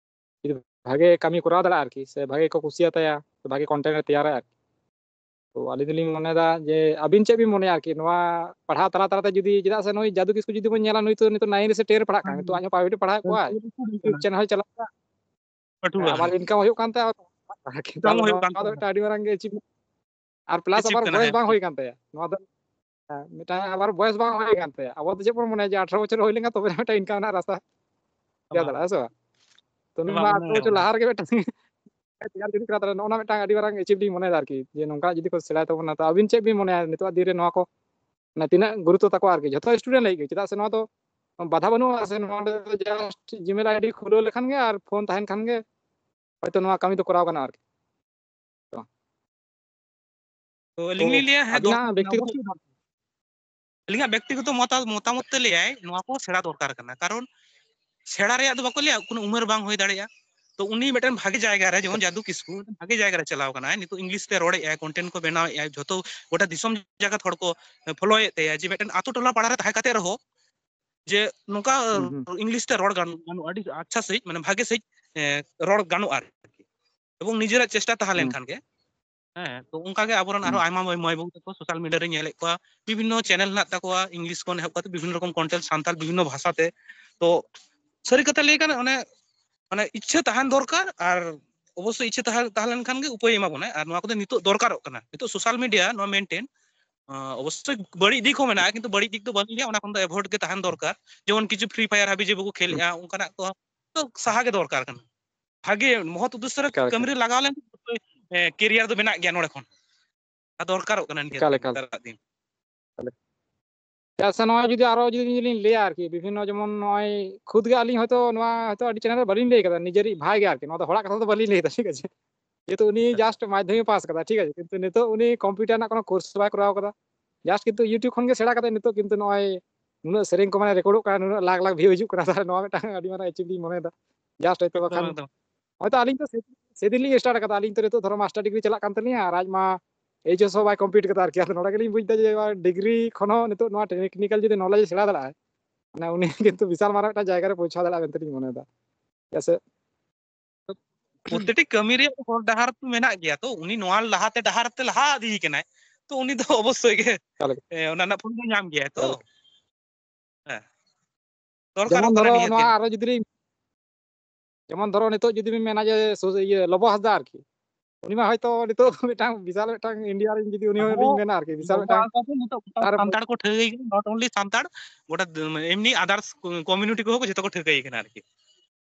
ᱡᱩᱫᱤ ᱵᱷᱟᱜᱮ ᱠᱟᱹᱢᱤ ᱠᱚᱨᱟᱣ ᱫᱟᱲᱮᱭᱟᱜᱼᱟ ᱟᱨᱠᱤ, ᱥᱮ ᱵᱷᱟᱜᱮ ᱠᱚ ᱠᱩᱥᱤᱭᱟᱛᱟᱭᱟ, ᱥᱮ ᱵᱷᱟᱜᱮ content ᱮ ᱛᱮᱭᱟᱨᱟ ᱟᱨᱠᱤ᱾ ᱛᱚ ᱟᱹᱞᱤᱧ ᱫᱚᱞᱤᱧ ᱢᱚᱱᱮᱭᱮᱫᱟ ᱡᱮ ᱟᱹᱵᱤᱱ ᱪᱮᱫ ᱵᱤᱱ ᱢᱚᱱᱮᱭᱟ ᱟᱨᱠᱤ, ᱱᱚᱣᱟ ᱯᱟᱲᱦᱟᱣ ᱛᱟᱞᱟ ᱛᱟᱞᱟᱛᱮ ᱡᱩᱫᱤ, ᱪᱮᱫᱟᱜ ᱥᱮ ᱱᱩᱭ ᱡᱟᱫᱩ ᱠᱤᱥᱠᱩ ᱡᱩᱫᱤ ᱵᱚᱱ ᱧᱮᱞᱟ, ᱱᱩᱭ ᱛᱚ ᱱᱤᱛᱚᱜ nine ᱨᱮ ᱥᱮ ten ᱨᱮ ᱯᱟᱲᱦᱟᱜ ᱠᱟᱱᱟ, ᱦᱩᱸ, ᱱᱤᱛᱚᱜ ᱦᱩᱸ᱾ ᱟᱡ ᱦᱚᱸ private ᱮ ᱯᱟᱲᱦᱟᱣᱮᱫ ᱦᱩᱸ, ᱠᱚᱣᱟᱭ, ᱦᱩᱸ, ᱦᱩᱸ, YouTube channel ᱦᱚᱸᱭ ᱪᱟᱞᱟᱣ ᱮᱫᱟ᱾ ᱯᱟᱹᱴᱷᱩᱣᱟᱹ ᱦᱮᱸ, ᱠᱟᱱᱟᱭ᱾ ᱟᱵᱟᱨ income ᱦᱩᱭᱩᱜ ᱠᱟᱱ ᱛᱟᱭᱟ, ᱠᱤᱱᱛᱩ income ᱦᱩᱭᱩᱜ ᱠᱟᱱ ᱱᱚᱣᱟ ᱫᱚ ᱛᱟᱭᱟ᱾ ᱢᱤᱫᱴᱟᱝ ᱟᱹᱰᱤ ᱢᱟᱨᱟᱝ ᱜᱮ achievement᱾ ᱟᱨ plus achieve ᱟᱵᱟᱨ ᱠᱟᱱᱟ, ᱵᱚᱭᱮᱥ ᱦᱮᱸ, ᱵᱟᱝ ᱴᱷᱤᱠ᱾ ᱦᱩᱭ ᱠᱟᱱ ᱛᱟᱭᱟ᱾ ᱱᱚᱣᱟ ᱫᱚ, ᱦᱮᱸ, ᱢᱤᱫᱴᱟᱝ ᱟᱵᱟᱨ ᱵᱚᱭᱮᱥ ᱵᱟᱝ ᱦᱩᱭ ᱠᱟᱱ ᱛᱟᱭᱟ᱾ ᱟᱵᱚ ᱫᱚ ᱪᱮᱫ ᱵᱚᱱ ᱢᱚᱱᱮᱭᱟ ᱡᱮ ᱟᱴᱷᱨᱚ ᱵᱚᱪᱷᱚᱨ ᱦᱩᱭ ᱞᱮᱱᱠᱷᱟᱱ ᱛᱚᱵᱮ ᱢᱤᱫᱴᱟᱝ income ᱨᱮᱱᱟᱜ ᱨᱟᱥᱛᱟ ᱦᱩᱭ ᱮᱢᱟ ᱫᱟᱲᱮᱭᱟᱜᱼᱟ, ᱥᱮ ᱵᱟᱝ? ᱛᱚ ᱮᱢᱟ ᱱᱚᱣᱟ ᱵᱚᱱ ᱟᱴᱷᱨᱚ ᱵᱚᱪᱷᱚᱨ ᱧᱟᱢᱟ᱾ ᱞᱟᱦᱟ ᱨᱮᱜᱮ ᱢᱤᱫᱴᱟᱝ ᱛᱮᱭᱟᱨ ᱡᱩᱫᱤ ᱠᱟᱱᱟ, ᱛᱟᱦᱞᱮ ᱱᱚᱜᱼᱚ ᱱᱟ ᱢᱤᱫᱴᱟᱝ ᱟᱹᱰᱤ ᱢᱟᱨᱟᱝ achieve ᱞᱤᱧ ᱢᱚᱱᱮᱭᱮᱫᱟ ᱟᱨᱠᱤ, ᱡᱮ ᱱᱚᱝᱠᱟ ᱡᱩᱫᱤ ᱠᱚ ᱥᱮᱬᱟᱭ ᱛᱟᱵᱚᱱᱟ᱾ ᱛᱚ ᱟᱹᱵᱤᱱ ᱪᱮᱫ ᱵᱤᱱ ᱢᱚᱱᱮᱭᱟ ᱱᱤᱛᱚᱜᱟᱜ ᱫᱤᱱ ᱨᱮ ᱱᱚᱣᱟ ᱠᱚ, ᱢᱟᱱᱮ, ᱛᱤᱱᱟᱹᱜ ᱜᱩᱨᱩᱛᱛᱚ ᱛᱟᱠᱚ ᱟᱨᱠᱤ, ᱡᱷᱚᱛᱚ student ᱞᱟᱹᱜᱤᱫ ᱜᱮ? ᱪᱮᱫᱟᱜ ᱥᱮ ᱱᱚᱣᱟ ᱫᱚ ᱵᱟᱫᱷᱟ ᱵᱟᱹᱱᱩᱜᱼᱟ, ᱥᱮ ᱱᱚᱣᱟ ᱫᱚ just Gmail ID ᱠᱷᱩᱞᱟᱹᱣ ᱞᱮᱠᱷᱟᱱ ᱜᱮ ᱟᱨ phone ᱛᱟᱦᱮᱱ ᱠᱷᱟᱱ ᱜᱮ ᱦᱚᱭᱛᱳ ᱱᱚᱣᱟ ᱠᱟᱹᱢᱤ ᱫᱚ ᱠᱚᱨᱟᱣ ᱜᱟᱱᱚᱜᱼᱟ ᱟᱨᱠᱤ᱾ ᱛᱚ ᱟᱹᱞᱤᱧ ᱛᱚ ᱞᱤᱧ ᱞᱟᱹᱭᱟ, ᱦᱮᱸ, ᱟᱹᱵᱤᱱᱟᱜ ᱫᱚᱨᱠᱟᱨ ᱠᱟᱱᱟ ᱵᱮᱠᱛᱤᱜᱚᱛᱚ ᱚᱵᱚᱥᱥᱳᱭ᱾ ᱟᱹᱞᱤᱧᱟᱜ ᱵᱮᱠᱛᱤᱜᱚᱛᱚ ᱢᱚᱛᱟ-, ᱢᱚᱛᱟᱢᱚᱛ ᱛᱮ ᱞᱟᱹᱭᱟᱭ, ᱱᱚᱣᱟ ᱠᱚ ᱥᱮᱬᱟ ᱫᱚᱨᱠᱟᱨ ᱠᱟᱱᱟ᱾ ᱠᱟᱨᱚᱱ ᱥᱮᱬᱟ ᱨᱮᱭᱟᱜ ᱫᱚ ᱵᱟᱠᱚ ᱞᱟᱹᱭᱟ, ᱠᱳᱱᱳ ᱩᱢᱮᱨ ᱵᱟᱝ ᱦᱩᱭ ᱫᱟᱲᱮᱭᱟᱜᱼᱟ᱾ ᱛᱚ ᱩᱱᱤ ᱢᱤᱫᱴᱮᱱ ᱵᱷᱟᱜᱮ ᱡᱟᱭᱜᱟ ᱨᱮ, ᱡᱮᱢᱚᱱ ᱡᱟᱫᱩ ᱠᱤᱥᱠᱩ, ᱢᱤᱫᱴᱮᱱ ᱵᱷᱟᱜᱮ ᱡᱟᱭᱜᱟ ᱨᱮ ᱪᱟᱞᱟᱣ ᱠᱟᱱᱟᱭ, ᱱᱤᱛᱚᱜ English ᱛᱮ ᱨᱚᱲᱮᱫᱼᱟᱭ, content ᱠᱚ ᱵᱮᱱᱟᱣᱮᱫᱼᱟᱭ, ᱡᱷᱚᱛᱚ ᱜᱚᱴᱟ ᱫᱤᱥᱚᱢ ᱡᱟᱠᱟᱛ ᱦᱚᱲ ᱠᱚ ᱯᱷᱚᱞᱳᱭᱮᱫ ᱛᱟᱭᱟ, ᱡᱮ ᱢᱤᱫᱴᱮᱱ ᱟᱛᱳ ᱴᱚᱞᱟ ᱯᱟᱲᱟ ᱨᱮ ᱛᱟᱦᱮᱸ ᱠᱟᱛᱮ ᱨᱮᱦᱚᱸ ᱡᱮ ᱱᱚᱝᱠᱟ ᱦᱩᱸ, ᱦᱩᱸ᱾ English ᱛᱮ ᱨᱚᱲ ᱜᱟᱱ-, ᱜᱟᱱᱚᱜᱼᱟ, ᱟᱹᱰᱤ ᱟᱪᱪᱷᱟ ᱥᱟᱺᱦᱤᱡ, ᱢᱟᱱᱮ ᱵᱷᱟᱜᱮ ᱥᱟᱺᱦᱤᱡ, ᱮ, ᱨᱚᱲ ᱜᱟᱱᱚᱜᱼᱟ ᱟᱨᱠᱤ, ᱮᱵᱚᱝ ᱱᱤᱡᱮᱨᱟᱜ ᱪᱮᱥᱴᱟ ᱛᱟᱦᱮᱸ ᱦᱩᱸ᱾ ᱞᱮᱱᱠᱷᱟᱱ ᱜᱮ᱾ ᱦᱮᱸ, ᱛᱚ ᱚᱱᱠᱟ ᱜᱮ ᱟᱵᱚᱨᱮᱱ ᱟᱨᱦᱚᱸ ᱦᱩᱸ᱾ ᱟᱭᱢᱟ ᱢᱟᱹᱭ, ᱢᱟᱹᱭ ᱵᱟᱹᱵᱩ ᱛᱟᱠᱚ social media ᱨᱮ ᱧᱮᱞᱮᱫ ᱠᱚᱣᱟ, ᱵᱤᱵᱷᱤᱱᱱᱚ channel ᱦᱮᱱᱟᱜ ᱛᱟᱠᱚᱣᱟ, English ᱠᱷᱚᱱ ᱮᱦᱚᱵ ᱠᱟᱛᱮ ᱵᱤᱵᱷᱤᱱᱱᱚ ᱨᱚᱠᱚᱢ content ᱥᱟᱱᱛᱟᱲ ᱵᱤᱵᱷᱤᱱᱱᱚ ᱵᱷᱟᱥᱟ ᱛᱮ᱾ ᱛᱚ ᱥᱟᱹᱨᱤ ᱠᱟᱛᱷᱟ ᱞᱟᱹᱭ ᱠᱷᱟᱱ ᱚᱱᱮ, ᱢᱟᱱᱮ ᱤᱪᱪᱷᱟᱹ ᱛᱟᱦᱮᱱ ᱫᱚᱨᱠᱟᱨ, ᱟᱨ ᱚᱵᱚᱥᱥᱳᱭ ᱤᱪᱪᱷᱟᱹ ᱛᱟᱦᱮᱸ, ᱛᱟᱦᱮᱸ ᱞᱮᱱᱠᱷᱟᱱ ᱜᱮ ᱩᱯᱟᱹᱭ ᱮᱢᱟ ᱵᱚᱱᱟᱭ᱾ ᱟᱨ ᱱᱚᱣᱟ ᱠᱚᱫᱚ ᱱᱤᱛᱚᱜ ᱫᱚᱨᱠᱟᱨᱚᱜ ᱠᱟᱱᱟ, ᱱᱤᱛᱚᱜ social media ᱱᱚᱣᱟ maintain, ᱟᱸ, ᱚᱵᱚᱥᱥᱳᱭ ᱵᱟᱹᱲᱤᱡ ᱫᱤᱠ ᱦᱚᱸ ᱢᱮᱱᱟᱜᱼᱟ, ᱠᱤᱱᱛᱩ ᱵᱟᱹᱲᱤᱡ ᱫᱤᱠ ᱫᱚ ᱵᱟᱹᱞᱤᱧ ᱞᱟᱹᱭᱟ, ᱚᱱᱟ ᱠᱷᱚᱱ ᱫᱚ avoid ᱜᱮ ᱛᱟᱦᱮᱱ ᱫᱚᱨᱠᱟᱨ᱾ ᱡᱮᱢᱚᱱ ᱠᱤᱪᱷᱩ Free Fire ᱦᱟᱹᱵᱤ ᱡᱟᱹᱵᱤ ᱠᱚ ᱠᱷᱮᱞᱮᱜᱼᱟ, ᱚᱱᱠᱟᱱᱟᱜ ᱠᱚ ᱛᱚ ᱥᱟᱦᱟ ᱜᱮ ᱫᱚᱨᱠᱟᱨ ᱠᱟᱱᱟ᱾ ᱵᱷᱟᱜᱮ ᱢᱚᱦᱚᱛ ᱩᱫᱽᱫᱮᱥᱥᱚ ᱨᱮ ᱮᱠᱟᱞ, ᱮᱠᱟᱞ᱾ ᱠᱟᱹᱢᱤ ᱨᱮ ᱞᱟᱜᱟᱣ ᱞᱮᱱᱠᱷᱟᱱ ᱚᱵᱚᱥᱥᱳᱭ, ᱮ, career ᱫᱚ ᱢᱮᱱᱟᱜ ᱜᱮᱭᱟ ᱱᱚᱰᱮ ᱠᱷᱚᱱ᱾ ᱟᱨ ᱫᱚᱨᱠᱟᱨᱚᱜ ᱠᱟᱱᱟ ᱱᱤᱭᱟᱹ ᱮᱠᱟᱞ, ᱮᱠᱟᱞ᱾ ᱱᱮᱛᱟᱨᱟᱜ ᱫᱤᱱ᱾ ᱟᱪᱪᱷᱟ, ᱱᱚᱣᱟ ᱡᱩᱫᱤ ᱟᱨᱚ ᱡᱩᱫᱤ ᱞᱤᱧ ᱞᱟᱹᱭᱟ ᱟᱨᱠᱤ, ᱵᱤᱵᱷᱤᱱᱱᱚ ᱡᱮᱢᱚᱱ ᱱᱚᱜᱼᱚᱭ ᱠᱷᱩᱫ ᱜᱮ ᱟᱹᱞᱤᱧ ᱦᱚᱭᱛᱳ ᱱᱚᱣᱟ ᱦᱚᱭᱛᱳ ᱟᱹᱰᱤ channel ᱨᱮ ᱵᱟᱹᱞᱤᱧ ᱞᱟᱹᱭ ᱠᱟᱫᱟ, ᱱᱤᱡᱮᱨᱤᱡ ᱵᱷᱟᱭ ᱜᱮ ᱟᱨᱠᱤ, ᱱᱚᱣᱟ ᱫᱚ ᱦᱚᱲᱟᱜ ᱠᱟᱛᱷᱟ ᱫᱚ ᱵᱟᱹᱞᱤᱧ ᱞᱟᱹᱭ ᱫᱟ, ᱴᱷᱤᱠ ᱟᱪᱷᱮ? ᱡᱮᱦᱮᱛᱩ ᱩᱱᱤ just ᱢᱟᱫᱽᱫᱷᱚᱢᱤᱠ ᱯᱟᱥ ᱠᱟᱫᱟ, ᱴᱷᱤᱠ ᱟᱪᱷᱮ, ᱠᱤᱱᱛᱩ ᱱᱤᱛᱚᱜ ᱩᱱᱤ computer ᱨᱮᱱᱟᱜ ᱠᱳᱱᱳ course ᱵᱟᱭ ᱠᱚᱨᱟᱣ ᱠᱟᱫᱟ, just ᱠᱤᱱᱛᱩ YouTube ᱠᱷᱚᱱ ᱜᱮ ᱥᱮᱬᱟ ᱠᱟᱛᱮ ᱱᱤᱛᱚᱜ ᱠᱤᱱᱛᱩ ᱱᱚᱜᱼᱚᱭ ᱱᱩᱱᱟᱹᱜ ᱥᱮᱨᱮᱧ ᱠᱚ ᱢᱟᱱᱮ ᱨᱮᱠᱚᱨᱰᱚᱜ ᱠᱟᱱᱟ, ᱱᱩᱱᱟᱹᱜ ᱞᱟᱠᱷ ᱞᱟᱠᱷ view ᱦᱤᱡᱩᱜ ᱠᱟᱱᱟ, ᱛᱟᱦᱞᱮ ᱱᱚᱣᱟ ᱢᱤᱫᱴᱟᱝ ᱟᱹᱰᱤ ᱢᱟᱨᱟᱝ achieve ᱞᱤᱧ ᱢᱚᱱᱮᱭᱮᱫᱟ, just ᱦᱚᱭᱛᱳ᱾ ᱮᱠᱫᱚᱢ, ᱵᱟᱠᱷᱟᱱ ᱮᱠᱫᱚᱢ᱾ ᱦᱚᱭᱛᱳ ᱟᱹᱞᱤᱧ ᱫᱚ ᱥᱮ-, ᱥᱮᱫᱤᱱ ᱞᱤᱧ start ᱠᱟᱫᱟ, ᱟᱹᱞᱤᱧ ᱛᱚ ᱱᱤᱛᱚᱜ ᱫᱷᱚᱨᱚ master degree ᱪᱟᱞᱟᱜ ᱠᱟᱱ ᱛᱟᱹᱞᱤᱧᱟ, ᱟᱨ ᱟᱡ ᱢᱟ HS ᱦᱚᱸ ᱵᱟᱭ complete ᱠᱟᱫᱟ ᱟᱨᱠᱤ᱾ ᱟᱫᱚ ᱱᱚᱰᱮ ᱜᱮᱞᱤᱧ ᱵᱩᱡᱽ ᱫᱟ ᱡᱮ ᱱᱚᱣᱟ degree ᱠᱷᱚᱱ ᱦᱚᱸ ᱱᱤᱛᱚᱜ ᱱᱚᱣᱟ technical ᱡᱩᱫᱤ knowledge ᱮ ᱥᱮᱬᱟ ᱫᱟᱲᱮᱭᱟᱜᱼᱟ, ᱢᱟᱱᱮ ᱩᱱᱤ ᱠᱤᱱᱛᱩ ᱵᱤᱥᱟᱞ ᱢᱟᱨᱟᱝ ᱢᱤᱫᱴᱟᱝ ᱡᱟᱭᱜᱟ ᱨᱮ ᱯᱳᱣᱪᱷᱟᱣ ᱫᱟᱲᱮᱭᱟᱜᱼᱟ ᱢᱮᱱᱛᱮ ᱞᱤᱧ ᱢᱚᱱᱮᱭᱮᱫᱟ᱾ ᱪᱮᱫᱟᱜ ᱥᱮ ᱯᱨᱚᱛᱮᱠᱴᱤ ᱠᱟᱹᱢᱤ ᱨᱮᱭᱟᱜ ᱦᱚᱨ ᱰᱟᱦᱟᱨ ᱛᱚ ᱢᱮᱱᱟᱜ ᱜᱮᱭᱟ, ᱛᱚ ᱩᱱᱤ ᱱᱚᱣᱟ ᱞᱟᱦᱟᱛᱮ ᱰᱟᱦᱟᱨ ᱛᱮ ᱞᱟᱦᱟ ᱤᱫᱤ ᱠᱟᱱᱟᱭ, ᱛᱚ ᱩᱱᱤ ᱫᱚ ᱚᱵᱚᱥᱥᱳᱭ ᱜᱮ ᱮᱠᱟᱞ ᱜᱮ᱾ ᱮ, ᱚᱱᱟ ᱨᱮᱱᱟᱜ ᱯᱷᱚᱞ ᱫᱚ ᱧᱟᱢ ᱜᱮᱭᱟᱭ ᱛᱚ᱾ ᱮᱠᱟᱞ᱾ ᱦᱮᱸ᱾ ᱡᱮᱢᱚᱱ ᱫᱚᱨᱠᱟᱨᱚᱜ ᱠᱟᱱᱟ ᱫᱷᱚᱨᱚ ᱱᱤᱦᱟᱹᱛ ᱱᱚᱣᱟ ᱜᱮ᱾ ᱟᱨᱚ ᱡᱩᱫᱤ ᱞᱤᱧ, ᱡᱮᱢᱚᱱ ᱫᱷᱚᱨᱚ ᱱᱤᱛᱚᱜ ᱡᱩᱫᱤ ᱵᱤᱱ ᱢᱮᱱᱟ ᱡᱮ ᱥᱩ-, ᱤᱭᱟᱹ ᱞᱚᱵᱚ ᱦᱟᱸᱥᱫᱟ ᱟᱨᱠᱤ, ᱩᱱᱤ ᱢᱟ ᱦᱚᱭᱛᱚ ᱱᱤᱛᱚᱜ ᱢᱤᱫᱴᱟᱝ ᱵᱤᱥᱟᱞ ᱢᱤᱫᱴᱟᱝ India ᱨᱮᱱ ᱡᱩᱫᱤ ᱩᱱᱤ ᱦᱚᱸ ᱟᱵᱚ ᱞᱤᱧ ᱢᱮᱱᱟ ᱟᱨᱠᱤ, ᱵᱤᱥᱟᱞ ᱞᱚᱵᱚ ᱢᱤᱫᱴᱟᱝ ᱦᱟᱸᱥᱫᱟ ᱫᱚ ᱱᱤᱛᱚᱜ ᱜᱚᱴᱟ ᱟᱨ ᱥᱟᱱᱛᱟᱲ ᱠᱚ ᱴᱷᱟᱹᱣᱠᱟᱹᱭ ᱠᱟᱱᱟ, not only ᱥᱟᱱᱛᱟᱲ, ᱜᱚᱴᱟ ᱫᱩ-, ᱮᱢᱱᱤ others community ᱠᱚᱦᱚᱸ ᱠᱚ ᱡᱚᱛᱚ ᱠᱚ ᱴᱷᱟᱹᱣᱠᱟᱹᱭ ᱠᱟᱱᱟ ᱟᱨᱠᱤ᱾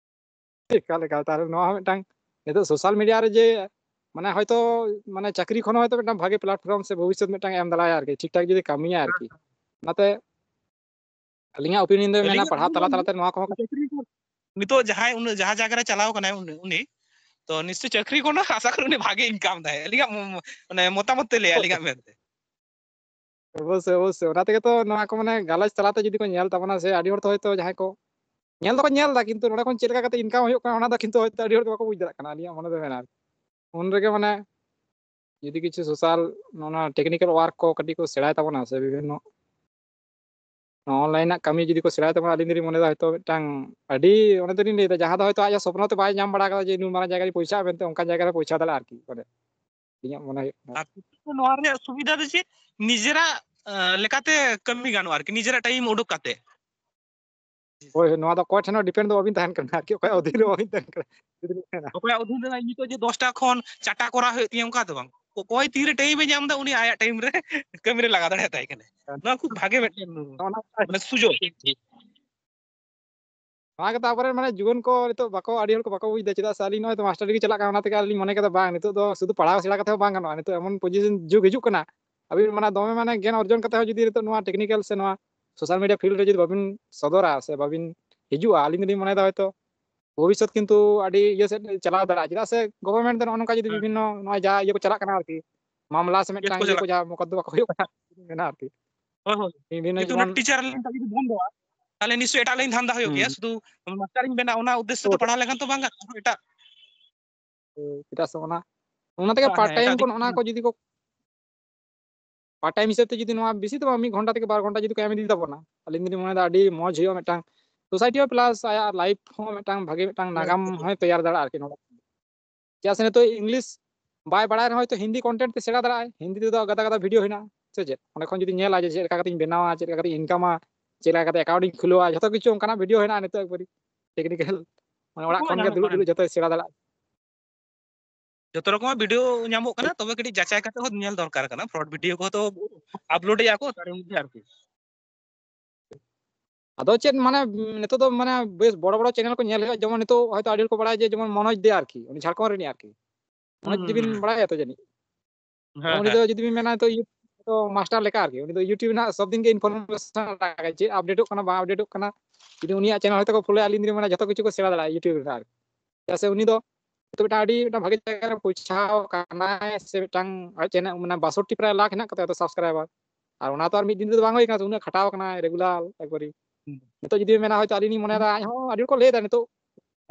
ᱮᱠᱟᱞ, ᱮᱠᱟᱞ᱾ ᱛᱟᱦᱞᱮ ᱱᱚᱣᱟ ᱦᱚᱸ ᱢᱤᱫᱴᱟᱝ ᱱᱤᱛᱚᱜ social media ᱨᱮ ᱡᱮ ᱢᱟᱱᱮ ᱦᱚᱭᱛᱚ ᱢᱟᱱᱮ ᱪᱟᱹᱠᱨᱤ ᱠᱷᱚᱱ ᱦᱚᱸ ᱦᱚᱭᱛᱚ ᱢᱤᱫᱴᱟᱝ ᱵᱷᱟᱜᱮ platform ᱥᱮ ᱵᱷᱚᱵᱤᱥᱥᱚᱛ ᱢᱤᱫᱴᱟᱝ ᱮᱢ ᱫᱟᱲᱮᱭᱟᱜᱼᱟ ᱟᱨᱠᱤ, ᱴᱷᱤᱠ ᱴᱷᱟᱠ ᱡᱩᱫᱤ ᱠᱟᱹᱢᱤᱭᱟ ᱟᱨᱠᱤ᱾ ᱚᱱᱟᱛᱮ ᱟᱹᱞᱤᱧᱟᱜ opinion ᱫᱚ ᱢᱮᱱᱟ, ᱟᱹᱞᱤᱧᱟᱜ ᱯᱟᱲᱦᱟᱣ ᱩᱭᱦᱟᱹᱨ ᱛᱟᱞᱟ ᱫᱚ ᱛᱟᱞᱟᱛᱮ ᱱᱚᱣᱟ ᱠᱚᱦᱚᱸ ᱪᱟᱹᱠᱨᱤ ᱠᱚ, ᱱᱤᱛᱚᱜ ᱡᱟᱦᱟᱸᱭ ᱩᱱᱟᱹᱜ ᱡᱟᱦᱟᱸ ᱡᱟᱭᱜᱟ ᱨᱮ ᱪᱟᱞᱟᱣ ᱠᱟᱱᱟᱭ ᱩᱱᱤ, ᱩᱱᱤ, ᱛᱚ ᱱᱤᱥᱪᱚᱭ ᱪᱟᱹᱠᱨᱤ ᱠᱷᱚᱱ ᱟᱥᱟ ᱠᱚᱨᱮ ᱩᱱᱤ ᱵᱷᱟᱜᱮ income ᱫᱟᱭ᱾ ᱟᱹᱞᱤᱧᱟᱜ ᱢᱚ-, ᱢᱚ-, ᱢᱟᱱᱮ ᱢᱚᱛᱟᱢᱚᱛ ᱛᱮ ᱞᱟᱹᱭᱟ ᱟᱹᱞᱤᱧᱟᱜ ᱢᱮᱱᱛᱮ᱾ ᱚᱵᱚᱥᱥᱳᱭ, ᱚᱵᱚᱥᱥᱳᱭ᱾ ᱚᱱᱟ ᱛᱮᱜᱮ ᱛᱚ ᱱᱚᱣᱟ ᱠᱚ ᱢᱟᱱᱮ ᱜᱟᱞᱚᱪ ᱛᱟᱞᱟᱛᱮ ᱡᱩᱫᱤ ᱠᱚ ᱧᱮᱞ ᱛᱟᱵᱚᱱᱟ ᱥᱮ, ᱟᱹᱰᱤ ᱦᱚᱲ ᱛᱚ ᱦᱚᱭᱛᱚ ᱡᱟᱦᱟᱸᱭ ᱠᱚ ᱧᱮᱞ ᱫᱚᱠᱚ ᱧᱮᱞ ᱮᱫᱟ, ᱠᱤᱱᱛᱩ ᱱᱚᱰᱮ ᱠᱷᱚᱱ ᱪᱮᱫ ᱞᱮᱠᱟ ᱠᱟᱛᱮ income ᱦᱩᱭᱩᱜ ᱠᱟᱱᱟ, ᱚᱱᱟ ᱫᱚ ᱠᱤᱱᱛᱩ ᱦᱚᱭᱛᱚ ᱟᱹᱰᱤ ᱦᱚᱲ ᱫᱚ ᱵᱟᱠᱚ ᱵᱩᱡᱽ ᱫᱟᱲᱮᱭᱟᱜ ᱠᱟᱱᱟ, ᱟᱹᱞᱤᱧᱟᱜ ᱢᱚᱱᱮ ᱫᱚ ᱢᱮᱱᱟ ᱟᱨᱠᱤ᱾ ᱩᱱ ᱨᱮᱜᱮ ᱢᱟᱱᱮ ᱡᱩᱫᱤ ᱠᱤᱪᱷᱩ social ᱱᱚᱣᱟ technical work ᱠᱚ ᱠᱟᱹᱴᱤᱡ ᱠᱚ ᱥᱮᱬᱟᱭ ᱛᱟᱵᱚᱱᱟ ᱥᱮ, ᱵᱤᱵᱷᱤᱱᱱᱚ ᱱᱚᱣᱟ online ᱨᱮᱱᱟᱜ ᱠᱟᱹᱢᱤ ᱡᱩᱫᱤ ᱠᱚ ᱥᱮᱬᱟᱭ ᱛᱟᱵᱚᱱᱟ, ᱟᱹᱞᱤᱧ ᱫᱚᱞᱤᱧ ᱢᱚᱱᱮᱭᱮᱫᱟ ᱦᱚᱭᱛᱚ ᱢᱤᱫᱴᱟᱝ ᱟᱹᱰᱤ, ᱚᱱᱮ ᱫᱚᱞᱤᱧ ᱞᱟᱹᱭᱫᱟ, ᱡᱟᱦᱟᱸ ᱫᱚ ᱦᱚᱭᱛᱚ ᱟᱡᱟᱜ ᱥᱚᱯᱱᱚ ᱛᱮ ᱵᱟᱭ ᱧᱟᱢ ᱵᱟᱲᱟ ᱠᱟᱫᱟ ᱡᱮ ᱱᱩᱱ ᱢᱟᱨᱟᱝ ᱡᱟᱭᱜᱟ ᱨᱮ ᱯᱳᱣᱪᱷᱟᱜᱼᱟ ᱢᱮᱱᱛᱮ, ᱚᱱᱠᱟᱱ ᱡᱟᱭᱜᱟ ᱨᱮ ᱯᱳᱣᱪᱷᱟᱣ ᱫᱟᱲᱮᱭᱟᱜᱼᱟ ᱟᱨᱠᱤ, ᱢᱟᱱᱮ ᱤᱧᱟᱹᱜ ᱢᱚᱱᱮ ᱦᱩᱭᱩᱜ ᱠᱟᱱᱟ᱾ ᱟᱨ ᱱᱚᱣᱟ ᱨᱮᱭᱟᱜ ᱥᱩᱵᱤᱫᱷᱟ ᱫᱚ ᱪᱮᱫ, ᱱᱤᱡᱮᱨᱟᱜ, ᱟᱸ, ᱞᱮᱠᱟᱛᱮ ᱠᱟᱹᱢᱤ ᱜᱟᱱᱚᱜᱼᱟ ᱟᱨᱠᱤ, ᱱᱤᱡᱮᱨᱟᱜ time ᱩᱰᱩᱠ ᱠᱟᱛᱮ᱾ ᱦᱳᱭ, ᱦᱳᱭ, ᱱᱚᱣᱟ ᱫᱚ ᱚᱠᱚᱭ ᱴᱷᱮᱱ ᱦᱚᱸ depend ᱫᱚ ᱵᱟᱵᱤᱱ ᱛᱟᱦᱮᱱ ᱠᱟᱱᱟ ᱟᱨᱠᱤ, ᱚᱠᱚᱭᱟᱜ ᱚᱫᱷᱤᱱ ᱨᱮ ᱵᱟᱵᱤᱱ ᱛᱟᱦᱮᱱ ᱠᱟᱱᱟ᱾ ᱡᱩᱫᱤ ᱵᱤᱱ ᱢᱮᱱᱟ᱾ ᱚᱠᱚᱭᱟᱜ ᱚᱫᱷᱤᱱ ᱨᱮ ᱤᱧ ᱱᱤᱛᱚᱜ ᱡᱮ ᱫᱚᱥᱴᱟ ᱠᱷᱚᱱ ᱪᱟᱨᱴᱟ ᱠᱚᱨᱟᱣ ᱦᱩᱭᱩᱜ ᱛᱤᱧᱟ, ᱚᱱᱠᱟ ᱫᱚ ᱵᱟᱝ᱾ ᱚᱠᱚᱭ ᱛᱤᱨᱮ time ᱮ ᱧᱟᱢ ᱮᱫᱟ, ᱩᱱᱤ ᱟᱭᱟᱜ time ᱨᱮ ᱠᱟᱹᱢᱤ ᱨᱮ ᱞᱟᱜᱟᱣ ᱫᱟᱲᱮᱭᱟᱛᱟᱭ ᱠᱟᱱᱟᱭ᱾ ᱱᱚᱣᱟ ᱠᱷᱩᱵ ᱵᱷᱟᱜᱮ ᱢᱤᱫᱴᱮᱱ, ᱚᱱᱟ ᱢᱟᱱᱮ, ᱥᱩᱡᱳᱜᱽ᱾ ᱚᱱᱟ ᱠᱟᱛᱮ ᱟᱵᱚᱨᱮᱱ ᱢᱟᱱᱮ ᱡᱩᱣᱟᱹᱱ ᱠᱚ ᱱᱤᱛᱚᱜ ᱵᱟᱠᱚ, ᱟᱹᱰᱤ ᱦᱚᱲ ᱠᱚ ᱵᱟᱠᱚ ᱵᱩᱡᱽ ᱮᱫᱟ, ᱪᱮᱫᱟᱜ ᱥᱮ ᱟᱹᱞᱤᱧ ᱱᱚᱜᱼᱚᱭ ᱛᱚ ᱢᱟᱥᱴᱟᱨ ᱰᱤᱜᱽᱨᱤ ᱪᱟᱞᱟᱜ ᱠᱟᱱᱟ, ᱚᱱᱟ ᱛᱮᱜᱮ ᱟᱹᱞᱤᱧ ᱢᱚᱱᱮ ᱠᱮᱫᱟ ᱵᱟᱝ, ᱱᱤᱛᱚᱜ ᱫᱚ ᱥᱩᱫᱷᱩ ᱯᱟᱲᱦᱟᱣ ᱥᱮᱬᱟ ᱠᱟᱛᱮ ᱦᱚᱸ ᱵᱟᱝ ᱜᱟᱱᱚᱜᱼᱟ, ᱱᱤᱛᱚᱜ ᱮᱢᱚᱱ ᱯᱚᱡᱤᱥᱚᱱ ᱡᱩᱜᱽ ᱦᱤᱡᱩᱜ ᱠᱟᱱᱟ, ᱟᱹᱵᱤᱱ ᱢᱟᱱᱮ ᱫᱚᱢᱮ ᱢᱟᱱᱮ ᱜᱮᱭᱟᱱ ᱚᱨᱡᱚᱱ ᱠᱟᱛᱮ ᱦᱚᱸ ᱡᱩᱫᱤ ᱱᱤᱛᱚᱜ ᱱᱚᱣᱟ ᱴᱮᱠᱱᱤᱠᱮᱞ ᱥᱮ ᱱᱚᱣᱟ ᱥᱳᱥᱟᱞ ᱢᱤᱰᱤᱭᱟ ᱯᱷᱤᱞᱰ ᱨᱮ ᱡᱩᱫᱤ ᱵᱟᱵᱤᱱ ᱥᱚᱫᱚᱨᱟ ᱥᱮ ᱵᱟᱵᱤᱱ ᱦᱤᱡᱩᱜᱼᱟ, ᱟᱹᱞᱤᱧ ᱫᱚᱞᱤᱧ ᱢᱚᱱᱮᱭᱮᱫᱟ ᱦᱚᱭᱛᱚ ᱵᱷᱚᱵᱤᱥᱥᱚᱛ ᱠᱤᱱᱛᱩ ᱟᱹᱰᱤ ᱤᱭᱟᱹ ᱥᱮᱫ ᱪᱟᱞᱟᱣ ᱫᱟᱲᱮᱭᱟᱜᱼᱟ᱾ ᱪᱮᱫᱟᱜ ᱥᱮ ᱜᱚᱵᱷᱚᱨᱱᱢᱮᱱᱴ ᱫᱚ ᱱᱚᱜᱼᱚ ᱱᱚᱝᱠᱟ ᱡᱩᱫᱤ ᱦᱩᱸ᱾ ᱵᱤᱵᱷᱤᱱᱱᱚ ᱱᱚᱜᱼᱚᱭ ᱡᱟ ᱤᱭᱟᱹ ᱠᱚ ᱪᱟᱞᱟᱜ ᱠᱟᱱᱟ ᱟᱨᱠᱤ, ᱢᱟᱢᱞᱟ ᱥᱮ ᱠᱮᱥ ᱢᱤᱫᱴᱟᱝ ᱠᱚ ᱤᱭᱟᱹ ᱠᱚ ᱪᱟᱞᱟᱜ ᱡᱟᱦᱟᱸ ᱢᱚᱠᱚᱫᱫᱚᱢᱟ ᱠᱚ ᱦᱩᱭᱩᱜ ᱠᱟᱱᱟ, ᱢᱮᱱᱟᱜᱼᱟ ᱟᱨᱠᱤ᱾ ᱦᱳᱭ, ᱦᱳᱭ᱾ ᱵᱤᱵᱷᱤᱱᱱᱚ ᱡᱩᱫᱤ ᱚᱱᱟ ᱡᱮᱢᱚᱱ ᱴᱤᱪᱟᱨ ᱞᱟᱭᱤᱱ ᱴᱟᱜ ᱡᱩᱫᱤ ᱵᱚᱱᱫᱚᱜᱼᱟ, ᱛᱟᱦᱞᱮ ᱱᱤᱥᱪᱚᱭ ᱮᱴᱟᱜ ᱞᱟᱭᱤᱱ ᱫᱷᱟᱱᱫᱟ ᱦᱩᱭᱩᱜ ᱦᱩᱸ᱾ ᱜᱮᱭᱟ᱾ ᱥᱩᱫᱷᱩ ᱢᱟᱥᱴᱟᱨᱤᱧ ᱵᱮᱱᱟᱜ ᱚᱱᱟ ᱩᱫᱽᱫᱮᱥᱥᱚ ᱛᱮ ᱦᱳᱭ᱾ ᱯᱟᱲᱦᱟᱣ ᱞᱮᱠᱷᱟᱱ ᱛᱚ ᱵᱟᱝ ᱜᱟᱱᱚᱜᱼᱟ, ᱟᱨᱦᱚᱸ ᱮᱴᱟᱜ ᱦᱳᱭ, ᱪᱮᱫᱟᱜ ᱥᱮ ᱚᱱᱟ, ᱚᱱᱟ ᱛᱮᱜᱮ ᱦᱮᱸ, ᱯᱟᱨᱴ ᱦᱮᱸ, ᱮᱴᱟᱜ ᱴᱟᱭᱤᱢ ᱠᱚ ᱫᱤᱠ ᱱᱚᱜᱼᱚ ᱱᱟ ᱠᱚ ᱡᱩᱫᱤ ᱠᱚ ᱯᱟᱨᱴ ᱴᱟᱭᱤᱢ ᱦᱤᱥᱟᱹᱵ ᱛᱮ ᱡᱩᱫᱤ ᱱᱚᱣᱟ ᱵᱮᱥᱤ ᱫᱚ ᱵᱟᱝ, ᱢᱤᱫ ᱜᱷᱚᱱᱴᱟ ᱛᱷᱮᱠᱮ ᱵᱟᱨ ᱜᱷᱚᱱᱴᱟ ᱡᱩᱫᱤ ᱠᱚ ᱮᱢ ᱤᱫᱤ ᱛᱟᱵᱚᱱᱟ, ᱟᱹᱞᱤᱧ ᱫᱚᱞᱤᱧ ᱢᱚᱱᱮᱭᱮᱫᱟ ᱟᱹᱰᱤ ᱢᱚᱡᱽ ᱦᱩᱭᱩᱜᱼᱟ, ᱢᱤᱫᱴᱟᱝ ᱥᱳᱥᱟᱭᱴᱤ ᱦᱚᱸ ᱯᱞᱟᱥ ᱟᱭᱟᱜ ᱞᱟᱭᱤᱯᱷ ᱦᱚᱸ ᱢᱤᱫᱴᱟᱝ ᱵᱷᱟᱜᱮ ᱢᱤᱫᱴᱟᱝ ᱦᱮᱸ, ᱱᱟᱜᱟᱢ ᱦᱮᱸ᱾ ᱦᱚᱸᱭ ᱛᱮᱭᱟᱨ ᱫᱟᱲᱮᱭᱟᱜᱼᱟ ᱟᱨᱠᱤ ᱱᱚᱰᱮ᱾ ᱪᱮᱫᱟᱜ ᱥᱮ ᱱᱤᱛᱚᱜ ᱤᱝᱞᱤᱥ ᱵᱟᱭ ᱵᱟᱲᱟᱭ ᱨᱮᱦᱚᱸ ᱦᱚᱭᱛᱳ ᱦᱤᱱᱫᱤ ᱠᱚᱱᱴᱮᱱᱴ ᱛᱮ ᱥᱮᱬᱟ ᱫᱟᱲᱮᱭᱟᱜᱼᱟᱭ, ᱦᱤᱱᱫᱤ ᱛᱮᱫᱚ ᱜᱟᱫᱟ ᱜᱟᱫᱟ ᱵᱷᱤᱰᱤᱭᱳ ᱦᱮᱱᱟᱜᱼᱟ, ᱥᱮ ᱪᱮᱫ? ᱚᱸᱰᱮ ᱠᱷᱚᱱ ᱡᱩᱫᱤ ᱧᱮᱞᱟ ᱡᱮ ᱪᱮᱫ ᱞᱮᱠᱟ ᱠᱟᱛᱮᱧ ᱵᱮᱱᱟᱣᱟ, ᱪᱮᱫ ᱞᱮᱠᱟ ᱠᱟᱛᱮᱧ ᱤᱱᱠᱟᱢᱟ, ᱪᱮᱫ ᱞᱮᱠᱟ ᱠᱟᱛᱮ ᱮᱠᱟᱣᱩᱱᱴ ᱤᱧ ᱠᱷᱩᱞᱟᱹᱣᱟ, ᱡᱷᱚᱛᱚ ᱠᱤᱪᱷᱩ ᱚᱱᱠᱟᱱᱟᱜ ᱵᱷᱤᱰᱤᱭᱳ ᱦᱮᱱᱟᱜᱼᱟ ᱱᱤᱛᱚᱜ ᱮᱠᱵᱟᱨᱮ ᱴᱮᱠᱱᱤᱠᱮᱞ, ᱢᱟᱱᱮ ᱚᱲᱟᱜ ᱡᱚᱛᱚᱣᱟᱜ ᱠᱷᱚᱱ ᱜᱮ ᱧᱟᱢᱚᱜ ᱫᱩᱲᱩᱵ ᱠᱟᱱᱟ ᱫᱩᱲᱩᱵ ᱱᱤᱛᱚᱜ᱾ ᱡᱷᱚᱛᱚᱭ ᱥᱮᱬᱟ ᱫᱟᱲᱮᱭᱟᱜᱼᱟ᱾ ᱡᱚᱛᱚ ᱨᱚᱠᱚᱢᱟᱜ ᱵᱷᱤᱰᱤᱭᱳ ᱧᱟᱢᱚᱜ ᱠᱟᱱᱟ, ᱛᱚᱵᱮ ᱠᱟᱹᱴᱤᱡ ᱡᱟᱪᱟᱭ ᱠᱟᱛᱮ ᱦᱚᱸ ᱧᱮᱞ ᱫᱚᱨᱠᱟᱨ ᱠᱟᱱᱟ᱾ ᱯᱷᱨᱚᱰ ᱵᱷᱤᱰᱤᱭᱳ ᱠᱚᱦᱚᱸ ᱛᱚ ᱟᱯᱞᱳᱰ ᱮᱫᱟ ᱠᱚ ᱛᱟᱨ ᱢᱚᱫᱽᱫᱷᱮ ᱟᱨᱠᱤ᱾ ᱟᱫᱚ ᱪᱮᱫ ᱢᱟᱱᱮ, ᱩᱢ, ᱱᱤᱛᱚᱜ ᱫᱚ ᱢᱟᱱᱮ ᱵᱮᱥ ᱵᱚᱲᱚ ᱵᱚᱲᱚ ᱪᱮᱱᱮᱞ ᱠᱚ ᱧᱮᱞ ᱦᱩᱭᱩᱜᱼᱟ, ᱡᱮᱢᱚᱱ ᱱᱤᱛᱚᱜ ᱦᱚᱭᱛᱳ ᱟᱹᱰᱤ ᱦᱚᱲ ᱠᱚ ᱵᱟᱲᱟᱭᱟ ᱡᱮ ᱡᱮᱢᱚᱱ ᱢᱚᱱᱳᱡᱽ ᱫᱮ ᱟᱨᱠᱤ, ᱩᱱᱤ ᱡᱷᱟᱲᱠᱷᱚᱸᱰ ᱨᱤᱱᱤᱡ ᱟᱨᱠᱤ᱾ ᱢᱚᱱᱳᱡᱽ ᱦᱩᱸ, ᱫᱮᱵᱤᱱ ᱦᱩᱸ᱾ ᱵᱟᱲᱟᱭᱟ ᱛᱚ ᱡᱟᱹᱱᱤᱡ? ᱦᱮᱸ, ᱩᱱᱤ ᱫᱚ ᱦᱮᱸ᱾ ᱡᱩᱫᱤ ᱵᱤᱱ ᱢᱮᱱᱟ ᱛᱚ ᱤᱭᱩ-, ᱛᱚ ᱢᱟᱥᱴᱟᱨ ᱞᱮᱠᱟ ᱟᱨᱠᱤ, ᱩᱱᱤ ᱫᱚ YouTube ᱨᱮᱱᱟᱜ ᱥᱚᱵ ᱫᱤᱱ ᱜᱮ ᱤᱱᱯᱷᱚᱨᱢᱮᱥᱚᱱ ᱟᱲᱟᱜᱟᱭ, ᱪᱮᱫ ᱟᱯᱰᱮᱴᱚᱜ ᱠᱟᱱᱟ ᱵᱟᱝ ᱟᱯᱰᱮᱴᱚᱜ ᱠᱟᱱᱟ᱾ ᱡᱩᱫᱤ ᱩᱱᱤᱭᱟᱜ ᱪᱮᱱᱮᱞ ᱦᱚᱭᱛᱳ ᱠᱚ ᱯᱷᱚᱞᱳᱭᱟ, ᱟᱹᱞᱤᱧ ᱫᱚᱞᱤᱧ ᱢᱮᱱᱟ ᱡᱷᱚᱛᱚ ᱠᱤᱪᱷᱩ ᱠᱚ ᱥᱮᱬᱟ ᱫᱟᱲᱮᱭᱟᱜᱼᱟ YouTube ᱨᱮ ᱟᱨᱠᱤ᱾ ᱪᱮᱫᱟᱜ ᱥᱮ ᱩᱱᱤ ᱫᱚ ᱱᱤᱛᱚᱜ ᱢᱤᱫᱴᱟᱝ ᱟᱹᱰᱤ ᱢᱤᱫᱴᱟᱝ ᱵᱷᱟᱜᱮ ᱡᱟᱭᱜᱟ ᱨᱮ ᱯᱳᱣᱪᱷᱟᱣ ᱠᱟᱱᱟᱭ, ᱥᱮ ᱢᱤᱫᱴᱟᱝ ᱟᱡ ᱪᱮᱱᱮᱞ ᱢᱟᱱᱮ ᱵᱟᱥᱚᱴᱴᱤ ᱯᱨᱟᱭ ᱞᱟᱠᱷ ᱦᱮᱱᱟᱜ ᱠᱟᱫᱟ ᱛᱚ ᱥᱟᱵᱥᱠᱨᱟᱭᱵᱟᱨ᱾ ᱟᱨ ᱚᱱᱟ ᱛᱚ ᱟᱨ ᱢᱤᱫ ᱫᱤᱱ ᱛᱮᱫᱚ ᱵᱟᱝ ᱦᱩᱭ ᱠᱟᱱᱟ, ᱩᱱᱟᱹᱜ ᱠᱷᱟᱴᱟᱣ ᱠᱟᱱᱟᱭ ᱨᱮᱜᱩᱞᱟᱨ ᱮᱠᱵᱟᱨᱮ᱾ ᱦᱩᱸ᱾ ᱱᱤᱛᱚᱜ ᱡᱩᱫᱤ ᱢᱮᱱᱟ ᱦᱚᱭᱛᱳ ᱟᱹᱞᱤᱧ ᱞᱤᱧ ᱢᱚᱱᱮᱭᱮᱫᱟ, ᱟᱡ ᱦᱚᱸ ᱟᱹᱰᱤ ᱦᱚᱲ ᱠᱚ ᱞᱟᱹᱭᱫᱟ ᱱᱤᱛᱚᱜ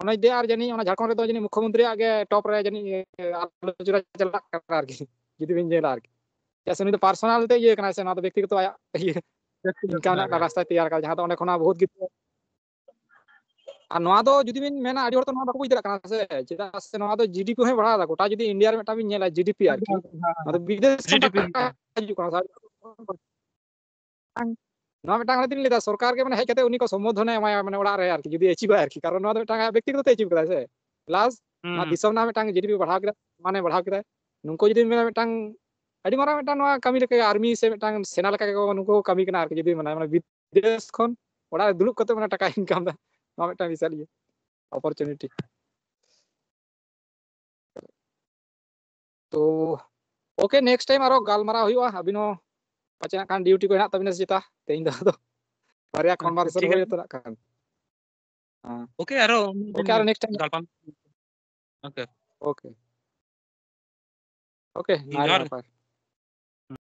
ᱚᱱᱟ ᱡᱮ ᱟᱨ ᱡᱟᱹᱱᱤᱡ ᱚᱱᱟ ᱡᱷᱟᱲᱠᱷᱚᱸᱰ ᱨᱮᱫᱚ ᱡᱟᱹᱱᱤᱡ ᱢᱩᱠᱷᱭᱚᱢᱚᱱᱛᱨᱤᱭᱟᱜ ᱜᱮ ᱴᱚᱯ ᱨᱮ ᱡᱟᱹᱱᱤᱡ ᱟᱞᱳᱪᱚᱱᱟ ᱪᱟᱞᱟᱜ ᱠᱟᱱᱟ ᱟᱨᱠᱤ, ᱡᱩᱫᱤ ᱵᱤᱱ ᱧᱮᱞᱟ ᱟᱨᱠᱤ᱾ ᱪᱮᱫᱟᱜ ᱥᱮ ᱩᱱᱤ ᱫᱚ ᱯᱟᱨᱥᱚᱱᱟᱞ ᱛᱮ ᱤᱭᱟᱹ ᱠᱟᱱᱟᱭ ᱥᱮ, ᱱᱚᱣᱟ ᱫᱚ ᱵᱮᱠᱛᱤᱜᱚᱛᱚ ᱟᱭᱟᱜ ᱤᱭᱟᱹ ᱵᱮᱠᱛᱤᱜᱚᱛᱚ, ᱤᱱᱠᱟᱢ ᱦᱮᱸ, ᱨᱮᱱᱟᱜ ᱦᱮᱸ᱾ ᱨᱟᱥᱛᱟᱭ ᱛᱮᱭᱟᱨ ᱠᱟᱫᱟ, ᱡᱟᱦᱟᱸ ᱫᱚ ᱚᱸᱰᱮ ᱠᱷᱚᱱᱟᱜ ᱵᱚᱦᱩᱛ ᱜᱤᱫᱽᱨᱟᱹ ᱟᱨ ᱱᱚᱣᱟ ᱫᱚ ᱡᱩᱫᱤ ᱵᱤᱱ ᱢᱮᱱᱟ, ᱟᱹᱰᱤ ᱦᱚᱲ ᱛᱚ ᱱᱚᱣᱟ ᱵᱟᱠᱚ ᱵᱩᱡᱽ ᱫᱟᱲᱮᱭᱟᱜ ᱠᱟᱱᱟ ᱥᱮ, ᱪᱮᱫᱟᱜ ᱥᱮ ᱱᱚᱣᱟ ᱫᱚ ᱡᱤᱰᱤᱯᱤ ᱦᱚᱸᱭ ᱵᱟᱲᱦᱟᱣ ᱮᱫᱟ᱾ ᱜᱚᱴᱟ ᱡᱩᱫᱤ ᱤᱱᱰᱤᱭᱟ ᱨᱮ ᱢᱤᱫᱴᱟᱝ ᱵᱤᱱ ᱧᱮᱞᱟ, ᱡᱤᱰᱤᱯᱤ ᱟᱨᱠᱤ, ᱦᱮᱸ, ᱦᱮᱸ᱾ ᱱᱚᱣᱟ ᱫᱚ ᱵᱤᱫᱮᱥ ᱠᱷᱚᱱ ᱡᱤᱰᱤᱯᱤ ᱴᱟᱠᱟ ᱦᱤᱡᱩᱜ ᱠᱟᱱᱟ᱾ ᱱᱚᱣᱟ ᱢᱤᱫᱴᱟᱝ ᱚᱱᱟ ᱛᱮᱞᱤᱧ ᱞᱟᱹᱭᱫᱟ, ᱥᱚᱨᱠᱟᱨ ᱜᱮ ᱢᱟᱱᱮ ᱦᱮᱡ ᱠᱟᱛᱮ ᱩᱱᱤ ᱠᱚ ᱥᱚᱢᱵᱚᱨᱫᱷᱚᱱᱮ ᱮᱢᱟᱭᱟ, ᱢᱟᱱᱮ ᱚᱲᱟᱜ ᱨᱮ ᱟᱨᱠᱤ, ᱡᱩᱫᱤ ᱮᱪᱤᱵᱷ ᱟᱭ ᱟᱨᱠᱤ, ᱠᱟᱨᱚᱱ ᱱᱚᱣᱟ ᱫᱚ ᱢᱤᱫᱴᱟᱝ ᱟᱭᱟᱜ ᱵᱮᱠᱛᱤᱜᱚᱛᱚ ᱮᱪᱤᱵᱷ ᱠᱟᱫᱟᱭ ᱥᱮ, ᱯᱞᱟᱥ ᱱᱚᱣᱟ ᱦᱩᱸ᱾ ᱫᱤᱥᱚᱢ ᱨᱮᱱᱟᱜ ᱢᱤᱫᱴᱟᱝ ᱡᱤᱰᱤᱯᱤ ᱵᱟᱲᱦᱟᱣ ᱠᱮᱫᱟ, ᱢᱟᱱᱮ ᱵᱟᱲᱦᱟᱣ ᱠᱮᱫᱟᱭ᱾ ᱱᱩᱠᱩ ᱡᱩᱫᱤ ᱢᱮᱱᱟ ᱢᱤᱫᱴᱟᱝ ᱟᱹᱰᱤ ᱢᱟᱨᱟᱝ ᱢᱤᱫᱴᱟᱝ ᱱᱚᱣᱟ ᱠᱟᱹᱢᱤ ᱞᱮᱠᱟ ᱜᱮ, ᱟᱨᱢᱤ ᱥᱮ ᱢᱤᱫᱴᱟᱝ ᱥᱮᱱᱟ ᱞᱮᱠᱟ ᱜᱮ ᱱᱩᱠᱩ ᱠᱚ ᱠᱟᱹᱢᱤ ᱠᱟᱱᱟ ᱟᱨᱠᱤ, ᱡᱩᱫᱤ ᱢᱮᱱᱟ, ᱢᱟᱱᱮ ᱵᱤᱫᱮᱥ ᱠᱷᱚᱱ ᱚᱲᱟᱜ ᱨᱮ ᱫᱩᱲᱩᱵ ᱠᱟᱛᱮ ᱢᱟᱱᱮ ᱴᱟᱠᱟ ᱤᱱᱠᱟᱢ ᱫᱟ᱾ ᱱᱚᱣᱟ ᱢᱤᱫᱴᱟᱝ ᱵᱤᱥᱟᱞ ᱤᱭᱟᱹ opportunity᱾ ᱛᱚ okay, next time ᱟᱨᱚ ᱜᱟᱞᱢᱟᱨᱟᱣ ᱦᱩᱭᱩᱜᱼᱟ᱾ ᱟᱹᱵᱤᱱ ᱦᱚᱸ ᱯᱟᱪᱮ ᱱᱟᱜ ᱠᱷᱟᱱ duty ᱠᱚ ᱦᱮᱱᱟᱜ ᱛᱟᱵᱤᱱᱟ ᱪᱮᱛᱟ ᱛᱮᱦᱮᱧ ᱫᱚ, ᱟᱫᱚ ᱵᱟᱨᱭᱟ conversation ᱴᱷᱤᱠ ᱦᱩᱭ ᱟᱪᱷᱮ᱾ ᱩᱛᱟᱹᱨᱟᱜ ᱠᱟᱱ᱾ ᱦᱮᱸ᱾ Okay, ᱟᱨᱚ ᱢᱤᱫ okay, ᱟᱨᱚ ᱫᱤᱱ next time᱾ ᱜᱟᱞᱯᱟᱞ᱾ Okay. Okay. Okay, ᱱᱟᱭ ᱡᱚᱦᱟᱨ ᱜᱮ᱾ ᱱᱟᱯᱟᱭ᱾